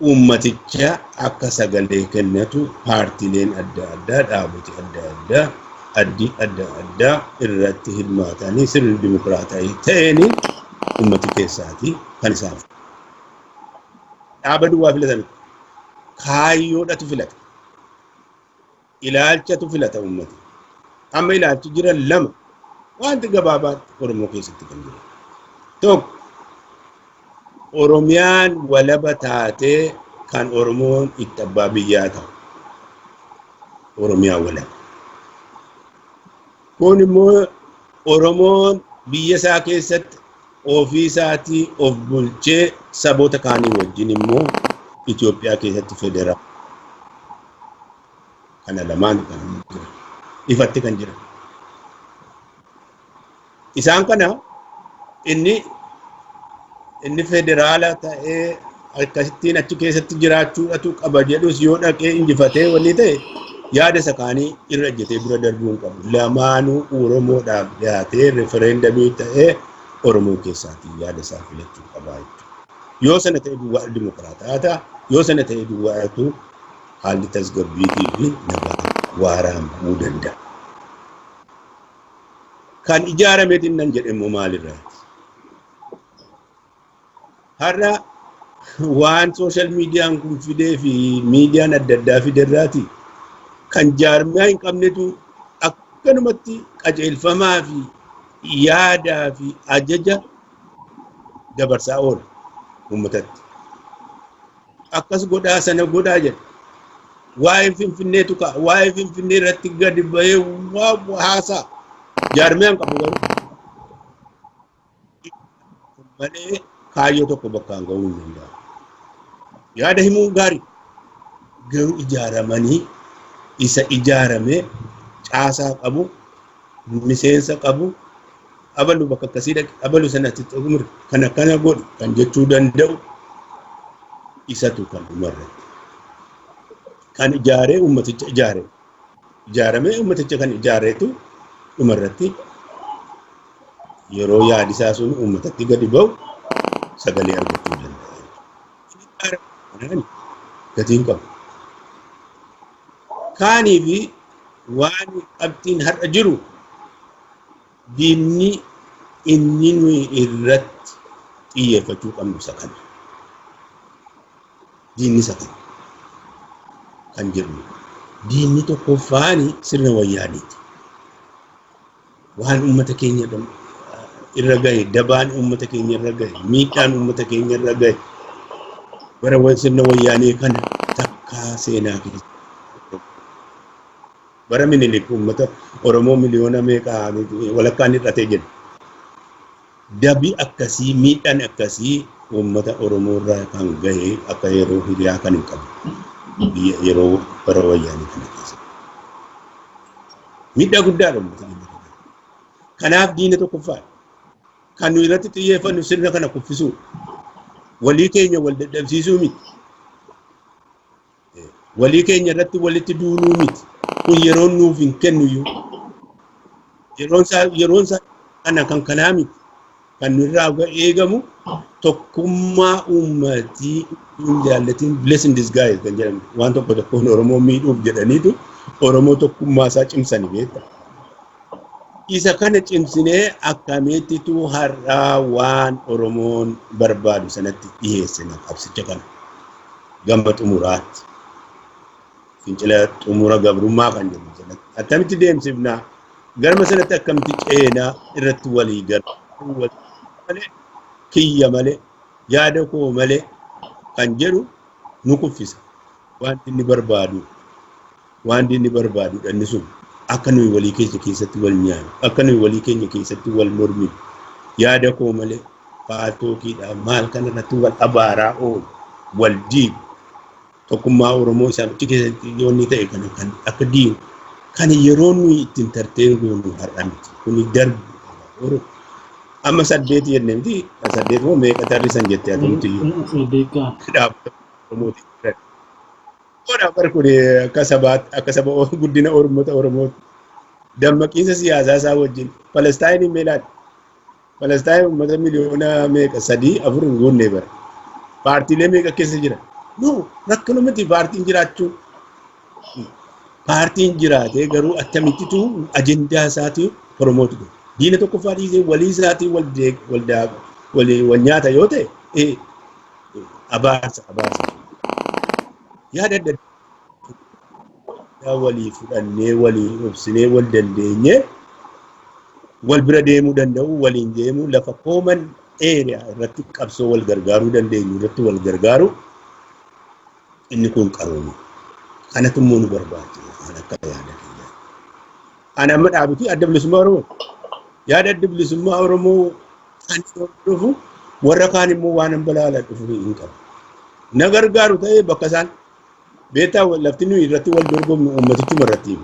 Uummaticha akka sagalee kennatu paartiileen adda addaa, dhaaboti adda addaa addi adda addaa irratti hirmaatanii sirni dimokiraataa ta'een uummati keessaatii kan isaan dhaaba duwwaa filatan kaayyoodhatu filata. Ilaalchatu filata uummati. Amma ilaalchi jiran lama wanti gabaabaatti Oromoo keessatti kan jiran. Tokko Oromiyaan walaba taatee kan Oromoon itti abbaa biyyaa ta'u. Oromiyaan walaba. Kun immoo Oromoon biyya isaa keessatti ofii isaatii of bulchee saboota kaanii wajjin immoo Itoophiyaa keessatti federaal. Kana lamaan kan jiran. Ifatti kan jiran. Isaan kana inni federaala ta'ee akkasittiin achi keessatti jiraachuudhatu qaba jedhus yoo dhaqee injifatee wanni ta'e yaada isa kaanii irra ejjetee bira darbuu hin qabu. Lamaanuu Oromoodhaaf dhiyaatee refereendamii ta'ee Oromoo keessaatii yaada isaa filachuu qaba jechuudha. Yoo sana ta'e duwwaa dimokiraataa ta'a. Yoo sana ta'e duwwaatu haalli tasgabbiitii fi nagaa waaraan bu'uu danda'a. Kan ijaarameetiin nan jedhe immoo maalirraati? Har'a waan sooshaal miidiyaan kun fidee fi miidiyaan adda addaa fiderraati kan jaarmiyaa hin qabnetu akkanumatti qajeelfamaa fi yaadaa fi ajaja dabarsaa oola uummatatti. Akkas godhaa sana godhaa jedha. Waa'ee Finfinneetu ka'a. Waa'ee Finfinnee irratti gadi bahee waa haasaa. Jaarmiyaan qabu garuu malee kaayyoo tokko bakkaan ga'uu hin danda'amu. Yaada himuun gaarii garuu ijaaramanii isa ijaarame caasaa qabu, miseensa qabu, abalu bakka akkasii dhaqe, abalu sanatti xumure, kan akkana godhu kan jechuu danda'u isatu kan dhumarratti. Kan ijaaree uummaticha ijaare. Ijaaramee uummaticha kan ijaareetu dhumarratti yeroo yaadisaa sun uummatatti gadi ba'u sagalee argachuu danda'a. Gatiin qabu. Kaanii fi waan qabxiin har'a jiru diinni inni nuyi irratti xiyyeeffachuu qabnu isa kana. Diinni isa kana kan jedhu. Diinni tokkoffaani sirna wayyaaniiti. Waan uummata keenya irra gahe, dabaan uummata keenya irra gahe, miidhaan uummata keenya irra gahe bara sirna wayyaanee kana takkaa seenaa keessa. Bara Minilik uummata Oromoo miliyoona meeqa walakkaan hir'atee jira. Dabi akkasii, miidhaan akkasii uummata Oromoo irraa kan gahe akka yeroo hiriyaa kan hin qabu. Yeroo bara wayyaanee kana keessa. Miidhaa guddaadha uummata keenya irra gahe. Kanaaf diina tokkoffaadha. Kan nuyi irratti xiyyeeffannu sirna kana kuffisuu. Walii keenya wal dadhabsiisuu miti. Walii keenya irratti walitti duuluu miti. Kun yeroon nuuf hin kennuyyuu. Yeroon isaa kana kan kanaa miti. Kan nurraa eegamu tokkummaa uummatii hin jaallatiin bless in disguise kan jedhamu waan tokko tokkoon Oromoo miidhuuf jedhaniitu Oromoo tokkummaa isaa cimsani beekta. Isa kana cimsinee akkamittitu har'aa waan Oromoon barbaadu sanatti dhiyeessina qabsicha kana gama xumuraatti. Fincila xumura gabrummaa kan jedhu sanatti akkamitti deemsifnaa garma sanatti akkamitti ceenaa irratti walii galu malee kiyya malee yaada koo malee kan jedhu nu kuffisa. Wanti inni barbaadu wanti inni barbaadu dhanni sun akka nuyi walii keenya keessatti wal nyaannu, akka nuyi walii keenya keessatti wal morminu, yaada koo malee paatookiidha maal kana irratti wal abaaraa oolu, wal diigu, tokkummaa Oromoo isaan achi keessatti yoonni ta'e kana kan akka diigu, kan yeroo nuyi ittiin tartee goonu har'a miti. Kuni darbu. Amma 8 jennee miti, 8 moo meeqa tarrisan jettee ati nuti dhaabbata Oromooti. Godha bar kun akka sabaatti, akka saba guddina uummata Oromooti. Dammaqiinsa siyaasaa isaa wajjin Palestaayiniin meelaadha. Palestaayin uummata miliyoona meeqa 3 4 hin guunne bara. Paartiilee meeqa keessa jira? No, rakkoo miti paartiin jiraachuu. Paartiin jiraatee garuu akkamittitu ajendaa isaatii promote godha. Diina tokkoffaa dhiisee walii isaatii wal nyaata yoo ta'e abaarsa abaarsa. Yaada adda addaa walii fudhannee walii obsinee wal dandeenyee wal bira deemuu danda'u waliin deemuu lafa common area irratti qabsoo wal gargaaruu dandeenyu irratti wal gargaaru inni kun qarooma. Kanatu immoo nu barbaachisa kan akka yaada keenyaa. Ani amma dhaabitii Adda Bilisummaa Oromoo. Yaada Adda Bilisummaa Oromoo kan hordofu warra kaan immoo waan hin balaala dhufu hin qabu. Na gargaaru ta'ee bakka isaan beektaa lafti nuyi irratti wal dorgomnu uummatichuma irratti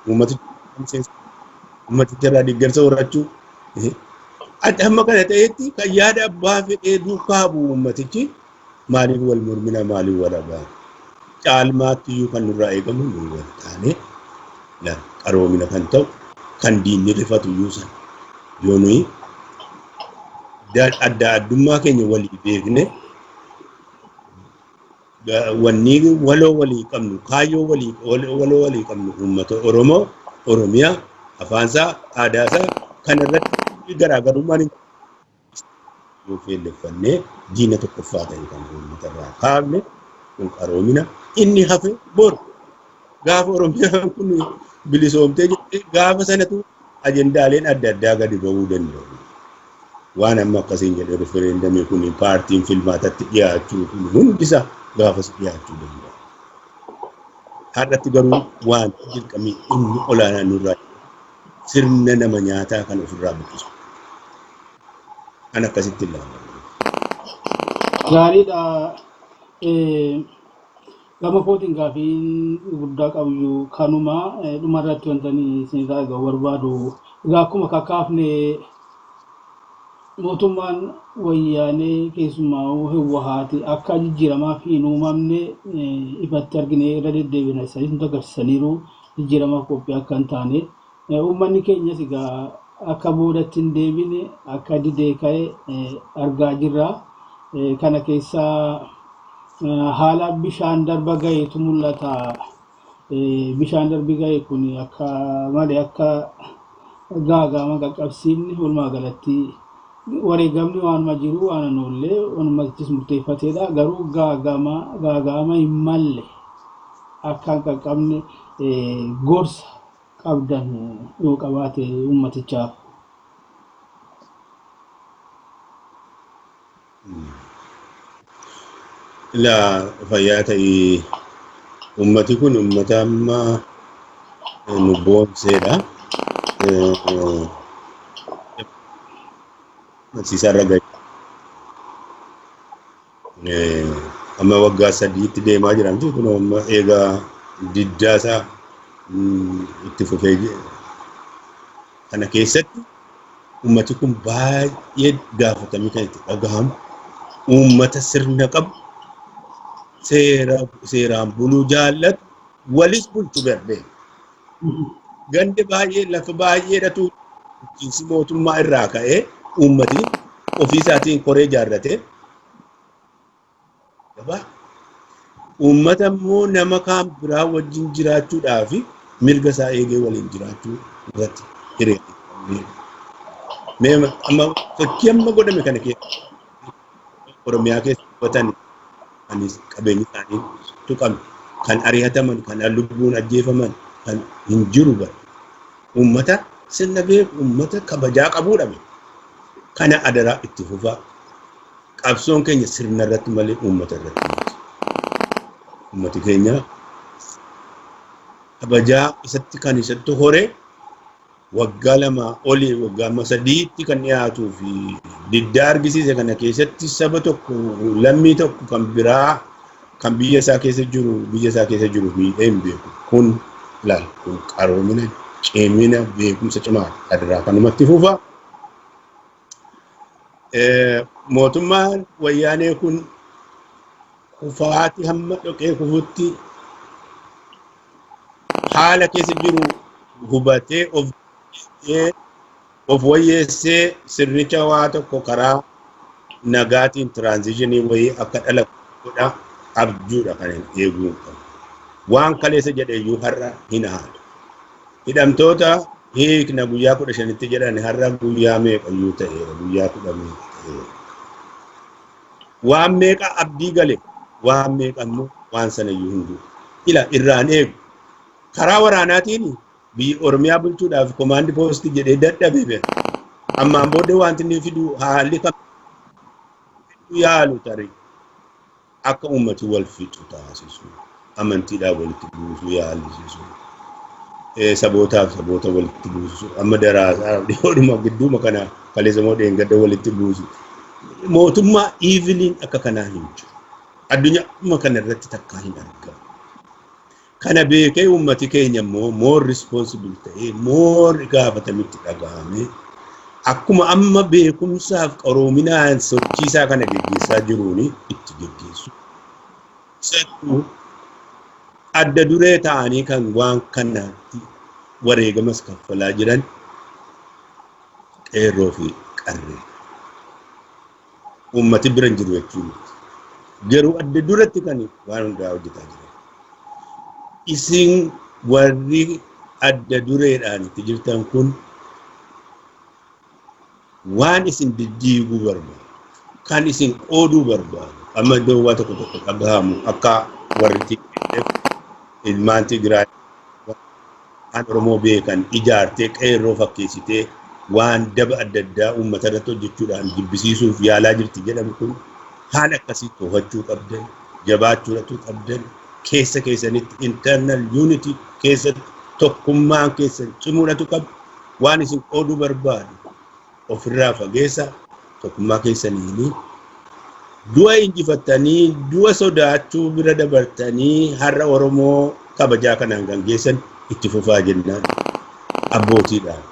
uummaticha irraa deeggarsa horachuu. Amma kana ta'etti kan yaada abbaa fedhee duukaa bu'u uummatichi maaliif wal mormina maaliif wal abaa? Caalmaatti iyyuu kan nurraa eegamu nuyi wal taane qaroomina kan ta'u kan diinni rifatu iyyuu sana yoo nuyi adda addummaa keenya walii beekne wanni waloo walii qabnu kaayyoo waloo walii qabnu uummata Oromoo Oromiyaa afaansaa aadaasaa kanarratti garaagarummaan yoo feelleffannee diina tokkoffaa ta'e kan uummata irraa kaafne kun qaroomina inni hafe bor gaafa Oromiyaan kun bilisoomtee jirti gaafa sanatu ajendaaleen adda addaa gadi ba'uu danda'u. Waan amma akkasiin jedhe rifereendamii kun paartiin filmaatatti dhiyaachuu kun hundisaa gaafas dhiyaachuu danda'a. Har'atti garuu wanti dirqamii inni olaanaa nurraa sirna nama nyaataa kan ofirraa buqqisu. Kan akkasitti ilaalamu. Gaariidha. Gama kootiin gaafiin guddaa qabu kanuma dhumarratti wanta isinirraa egaa barbaadu. Egaa akkuma kakaafne mootummaan wayyaanee keessumaa Hiwwahaati akka jijjiiramaaf hin uumamne ifatti argine irra deddeebina isaanii nutti agarsiisaniiru jijjiiramaaf qophii akka hin taane. Uummanni keenyas egaa akka boodatti hin deebine akka didee ka'e argaa jirra. Kana keessaa haala bishaan darba gaheetu mul'ata. Bishaan darbi gahe kun akka malee akka gaaga'ama qaqqabsiifne walumaa galatti wareegamni waanuma jiru waan hin oolle walumattis murteeffateedha. Garuu gaaga'ama hin malle akka hin qaqqabne gorsa qabdan yoo qabaate uummatichaaf. Ilaa fayyaa ta'ii uummati kun uummata amma nu boonseedha. Barsiisaa irra gahe. Amma waggaa 3tti deemaa jiramti kun amma eegaa diddaasaa itti fufee kana keessatti uummati kun baay'ee gaafatamii kan itti dhagahamu uummata sirna qabu seeraan buluu jaallatu walis bulchu barbee gandi baay'ee lafa baay'eedhatu bulchiinsi mootummaa irraa ka'ee uummati ofii isaatiin koree ijaarratee uummata immoo nama kaan biraa wajjin jiraachuudhaaf mirga isaa eegee waliin jiraachuu irratti hiree. Mee amma sochii amma godhame kana keessa Oromiyaa keessa qubatan kan qabeenyi isaanii tuqame kan ari'ataman kan lubbuun ajjeefaman kan hin jiru bara. Uummata sirna beeku uummata kabajaa qabuudha. Kana adaraa itti fufaa. Qabsoon keenya sirna irratti malee uummata irratti miti. Uummati keenya kabajaa isatti kan isatti horee waggaa 2 olii waggaa 3tti kan dhiyaatuu fi diddaa argisiise kana keessatti saba tokko lammii tokko kan biraa kan biyya isaa keessa jiru miidhee hin beeku. Kun ilaal kun qaroomina cimina beekumsa cimaa adaraa kanumatti fufa. Mootummaan wayyaanee kun kufaati hamma dhoqee kufutti haala keessa jiru hubatee of wayyeessee sirnicha waa tokko karaa nagaatiin tiraanzishinii wayii akka dhalatu godha abjuudha kan hin eeguu qabu. Waan kaleessa jedheeyyuu har'a hin haala. Hidhamtoota hiikna guyyaa 15tti jedhan har'a guyyaa meeqayyuu ta'eera, guyyaa 10 meeqa ta'eera. Waan meeqa abdii gale, waan meeqa immoo waan sanayyuu hin jiru. Ila irraan eegu. Karaa waraanaatiin biyya Oromiyaa bulchuudhaaf komaandi poostii jedhee dadhabe beeka. Ammaan booddee wanti inni fidu haalli kam yaalu tarii akka uummati wal fixu taasisu, amantiidhaan walitti buusu yaalisisu, sabootaaf saboota walitti buusu, amma daraasaa dhiyoodhuma gidduuma kana kaleessa moo dheengadda walitti buusu. Mootummaa iiviliin akka kanaa hin jiru. Addunyaa kana irratti takkaa hin argamu. Kana beekee uummati keenya immoo more responsible ta'ee more gaafatamitti dhagahame akkuma amma beekumsaaf qaroominaan sochiisaa kana geggeessaa jiruun itti geggeessu. Isattuu adda duree ta'anii kan waan kanaatti wareegamas kaffalaa jiran qeerroo fi qarree. Uummati bira hin jiru jechuudha. Garuu adda duratti kan waan hundaa hojjetaa jiran. Isin warri adda dureedhaan itti jirtan kun waan isin diddiiguu barbaadu, kan isin qooduu barbaadu, amma iddoo waa tokko tokko dhagahamu akka warri TPLF ilmaan Tigraay waan Oromoo beekan ijaartee qeerroo fakkeessitee waan daba adda addaa uummata irratti hojjechuudhaan jibbisiisuuf yaalaa jirti jedhamu kun haala akkasii to'achuu qabdan, jabaachuudhatu qabdan, keessa keessanitti internal unity keessatti tokkummaan keessan cimuudhatu qabdu, waan isin qooduu barbaadu ofirraa fageessa tokkummaa keessaniini du'a injifattanii du'a sodaachuu bira dabartanii har'a Oromoo kabajaa kanaan kan geessan itti fufaa jennaan abbootiidhaan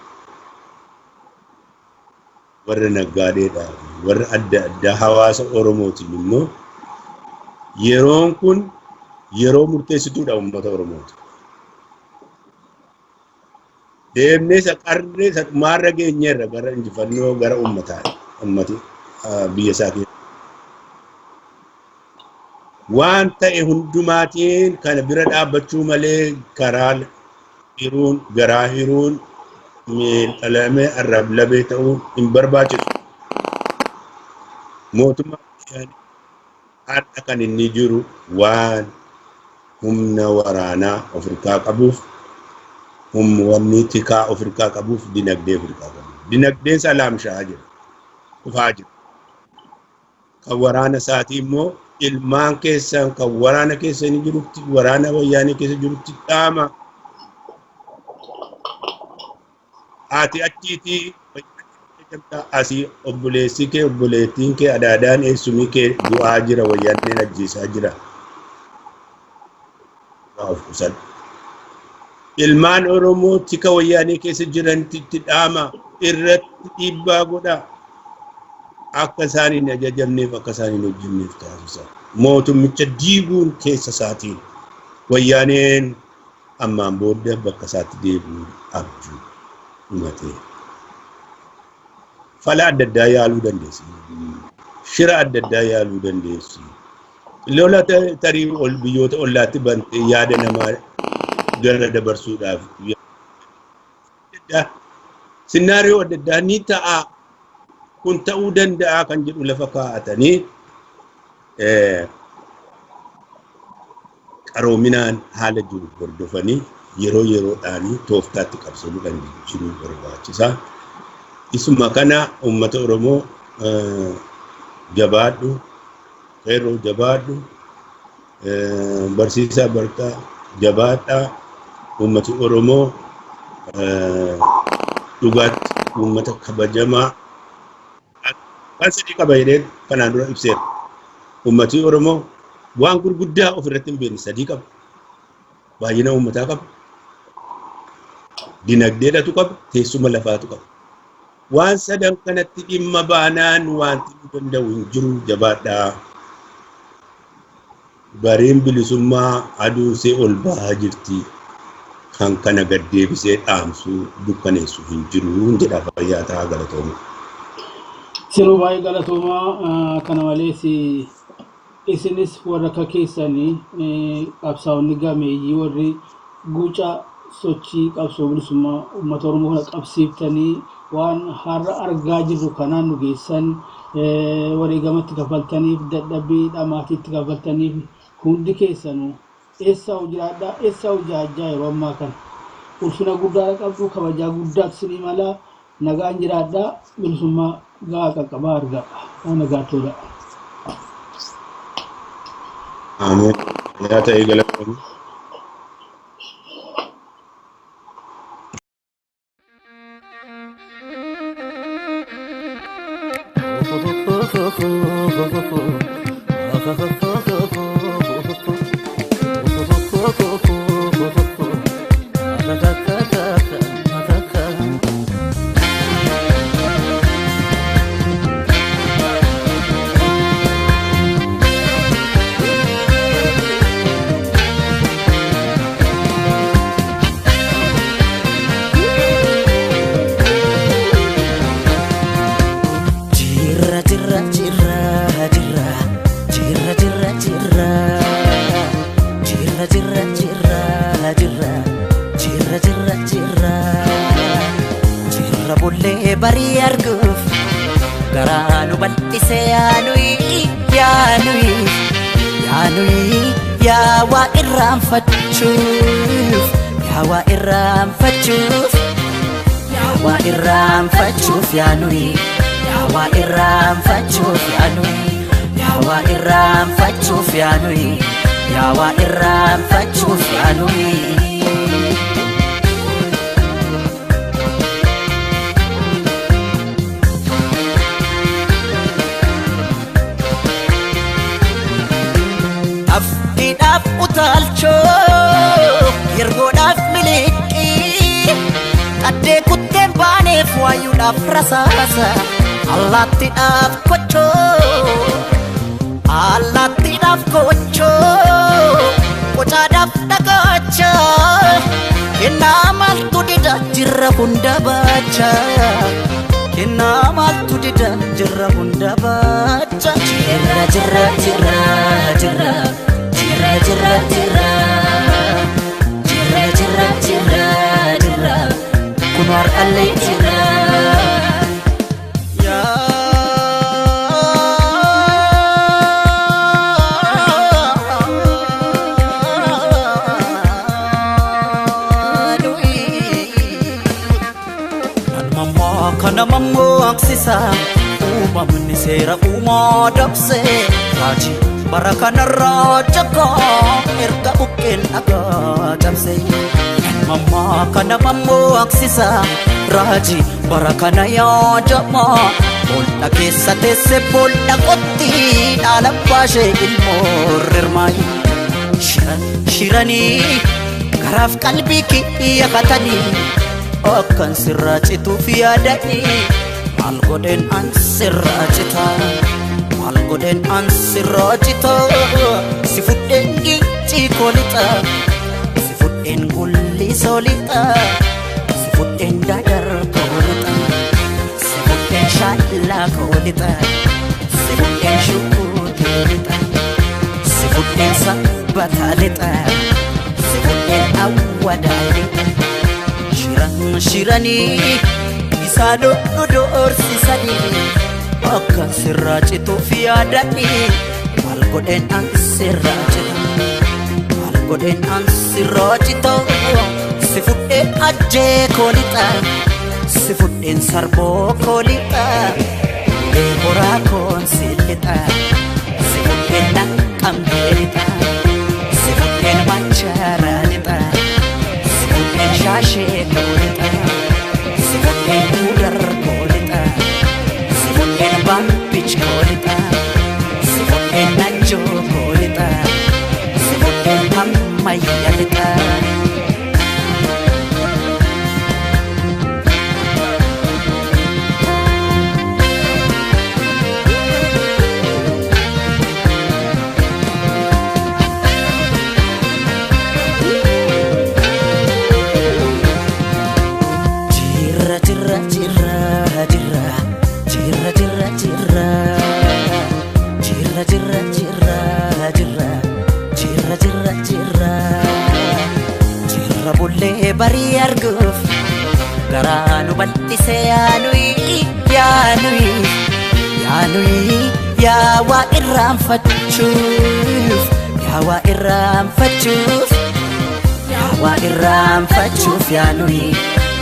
warra naggaadeedhaan warra adda addaa hawaasa Oromootiin immoo yeroon kun yeroo murteessituudha uummata Oromooti. Deemnee isa qarree isa dhumaarra geenyeerra gara injifannoo gara uummataa uummati biyya isaa keessa. Waan ta'e hundumaatiin kana bira dhaabbachuu malee karaa hiruun garaa hiruun miidhalamee arrablabee ta'uun hin barbaachisu. Mootummaa har'a kan inni jiru waan humna waraanaa Afrikaa qabuuf, humni tikaa Afrikaa qabuuf, dinagdee Afrikaa qabuuf. Dinagdeen isaa laamshaa'aa jira, kufaa jira. Kan waraana isaatii immoo ilmaan keessan kan waraana keessa inni jirutti, waraana wayyaanee keessa jirutti dhaama. Ati achiitii asii obboleessi kee obboleettiin kee adaadaan eessumii kee du'aa jira wayyaaneen ajjeesaa jira. Of qusadhu. Ilmaan Oromoo tika wayyaanee keessa jiranitti dhaama irratti dhiibbaa godha. Akka isaan hin ajajamneef akka isaan hin hojjenneef taasisa. Mootummicha diiguun keessa isaatiin wayyaaneen ammaan booda bakka isaatti deebi'uu abjuu dhumatee. Fala adda addaa yaaluu dandeessi. Shira adda addaa yaaluu dandeessi. Lola tarii ol biyyoota ollaatti bantee yaada namaa gara dabarsuudhaaf sinaariyoo adda addaa ni ta'a. Kun ta'uu danda'a kan jedhu lafa kaa'atanii qaroominaan haala jiru hordofanii yeroo yeroodhaan tooftaatti qabsaa'uudhaan jijjiiruu barbaachisaa. Isuma kana uummata Oromoo jabaadhu, qeerroo jabaadhu, barsiisaa bartaa jabaadhaa, uummati Oromoo dhugaatti uummata kabajamaa waan sadii qaba jedhee kanaan dura ibseera. Uummati Oromoo waan gurguddaa ofirratti hin beekne sadii qaba. Baay'ina uummataa qaba. Dinagdeedhatu qaba. Teessuma lafaatu qaba. Waan sadan kanatti dhimma baanaan wanti nu danda'u hin jiru jabaadhaa. Bariin bilisummaa aduun see ol bahaa jirti. Kan kana gad deebisee dhaamsuu dukkaneessu hin jiru jedha fayyaa ta'aa galatooma. Sinuu baay'ee galatoomaa. Kana malees Isinis warra akka keessanii qabsaa'onni gameeyyii warri guca sochii qabsoo bilisummaa uummata Oromoo kana qabsiiftanii waan har'a argaa jirru kanaan nu geessan, wareegamatti kaffaltaniif, dadhabbii dhamaatiitti kaffaltaniif, hundi keessanuu eessaa jiraadhaa, eessaa jaajjaa yeroo ammaa kana ulfina guddaa qabdu, kabajaa guddaatu isinii mala. Nagaan jiraadhaa, bilisummaa gahaa qaqqabaa argaa, nagaa tola. Ameen. Yaa ta'e galatoomii. Jirra jirra jirra jirra jirra jirra jirra jirra jirra jirra jirra jirra jirra jirra jirra bullee barii arguuf garaa nu bal'ise. Yaanuyi yaanuyi yaanuyi, yaa waa irraanfachuuf, yaa waa irraanfachuuf, yaa waa irraanfachuuf, yaanuyi yaa waa irraanfachuuf, yaanuyi yaa waa irraanfachuuf, yaanuyi yaa waa irraanfachuuf, yaanuyi. Aftiidhaaf utaalchoo, yergoodhaaf miliqii, qaddee kutteen baaneef, waayuudhaaf rasaasa, allaattiidhaaf kochoo, allaattiidhaaf kochoo, qocaadhaaf dhagaacha, kennaa maaltu dida jirra hunda baacha, kennaa maaltu dida jirra hunda baacha. Jirra jirra jirra jirra jirra jirra jirra jirra jirra jirra jirra, kun har'allee jirra. Namammoo kana mammoo aksisa, uumamni seera uumaa dabse, raajii bara kanarraa jakaa erga buqqeen dhagaa cabse. Mammaa kana mammoo aksisa, raajii bara kana yaadama, bool'a keessa teesse bool'a qotti, dhaala baashee ilmoo rirmaayi. Shiran shiranii garaaf qalbii kiyya katanii, akkan sirraa cituuf yaadanii, maal godheen an sirraa cita, maal godheen an sirraa cita? Si fudheen gincii koo lixa, si fudheen gullisoo lixa, si fudheen dadar koo lixa, si fudheen shaallaa koo lixa, si fudheen shukuutee lixa, si fudheen sabbataa lixa, si fudheen awwadaa lixa. Shiran shiranii isaan doorsisanii, akka sirraa cituuf yaadanii, maal godheen an sirraa cita, maal godheen an sirraa cita? Si fudheen ajjee koo lixa, si fudheen sarboo koo lixa, ulee horaa koon si lixa, si fudheen naqqamtee lixa, si fudheen macharaa lixa, si fudheen shaashee koo lixa, si fudheen mudar koo lixa, si fudheen baabbich koo lixa, si fudheen najjoo koo lixa, si fudheen ammayya lixa. Jirra jirra jirra jirra jirra jirra jirra jirra jirra jirra Barii arguuf garaa nu bal'ise yaanuyi yaanuyi yaanuyi yaa waa irraanfachuuf yaa waa irraanfachuuf yaa waa irraanfachuuf yaanuyi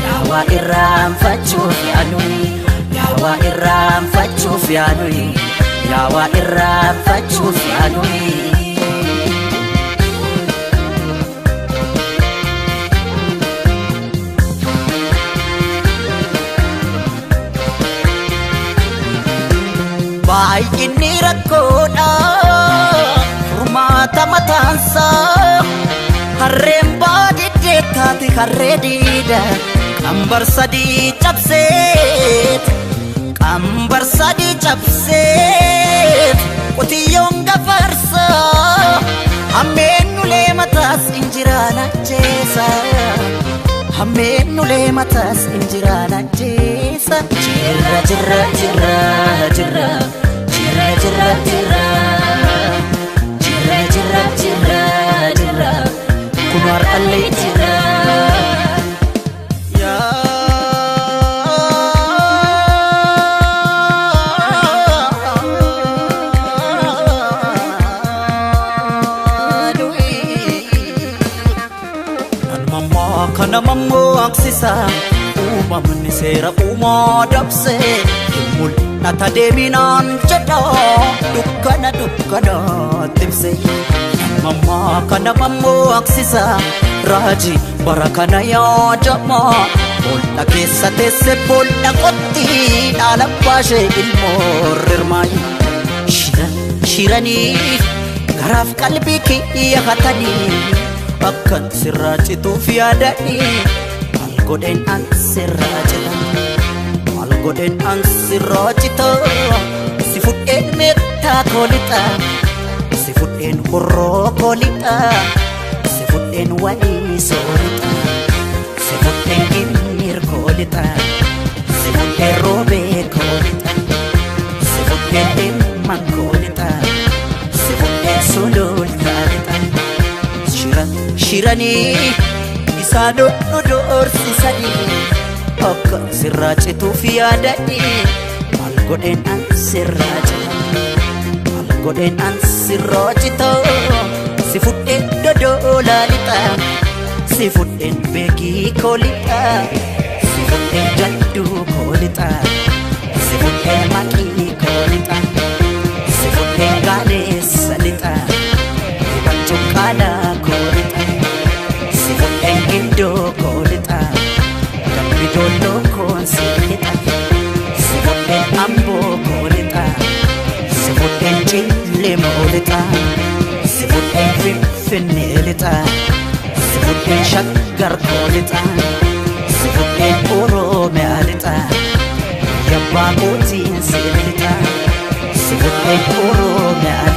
yaa waa irraanfachuuf yaanuyi yaa waa irraanfachuuf yaanuyi yaa waa irraanfachuuf yaanuyi. Baay'inni rakkoodha furmaata mataansaa harreen baadiddee taate harree diida qambar sadii cabseet qambar sadii cabseet qotiyyoon gafarsaa hammeen ulee mataas injiraan ajjeesa hammeen ulee mataas injiraan ajjeesa jirra jirra jirra jirra. Jira jira jira jira jira jira jira kunwar alle jira ya nan mamma kana mammo aksisa uumamni seera uumaa dabse mul'ata deeminaan jedha dukkana dukkana tibse mamma kana mammoo aksisa raajii bara kana yaadama boolla keessa teesse boolla qotti dhaala baashee ilmoo rirmaayi shiran shiranii garaaf qalbii kiyya hatanii akkan sirraa cituuf yaadanii maal godheen an sirraa cita maal godheen an sirraa cita si fudheen meettaa koolixa si fudheen horroo koolixa si fudheen walii soorixa si fudheen gimmir koolixa si fudheen roobee koolixa si fudheen dhimman koolixa si fudheen sulultaa lixa shiran shiranii isaan nu doorsisanii akka sirraa cituuf yaadanii maal godheen an sirraa cita maal godheen an sirraa cita si fudheen dodoolaa lixa si fudheen beekii koo lixa si fudheen jadduu koo lixa si fudheen maqii koo lixa si fudheen gaaleessa lixa dhibachuun qaalaa koo lixa si fudheen gindoo koo lixa dambi dolloo koon si lixa si fudheen amboo koo lixa si fudheen cillemoo lixa si fudheen finfinnee lixa si fudheen shaggar koo lixa si fudheen oromiyaa lixa yabbaa kootiin si lixa si fudheen oromiyaa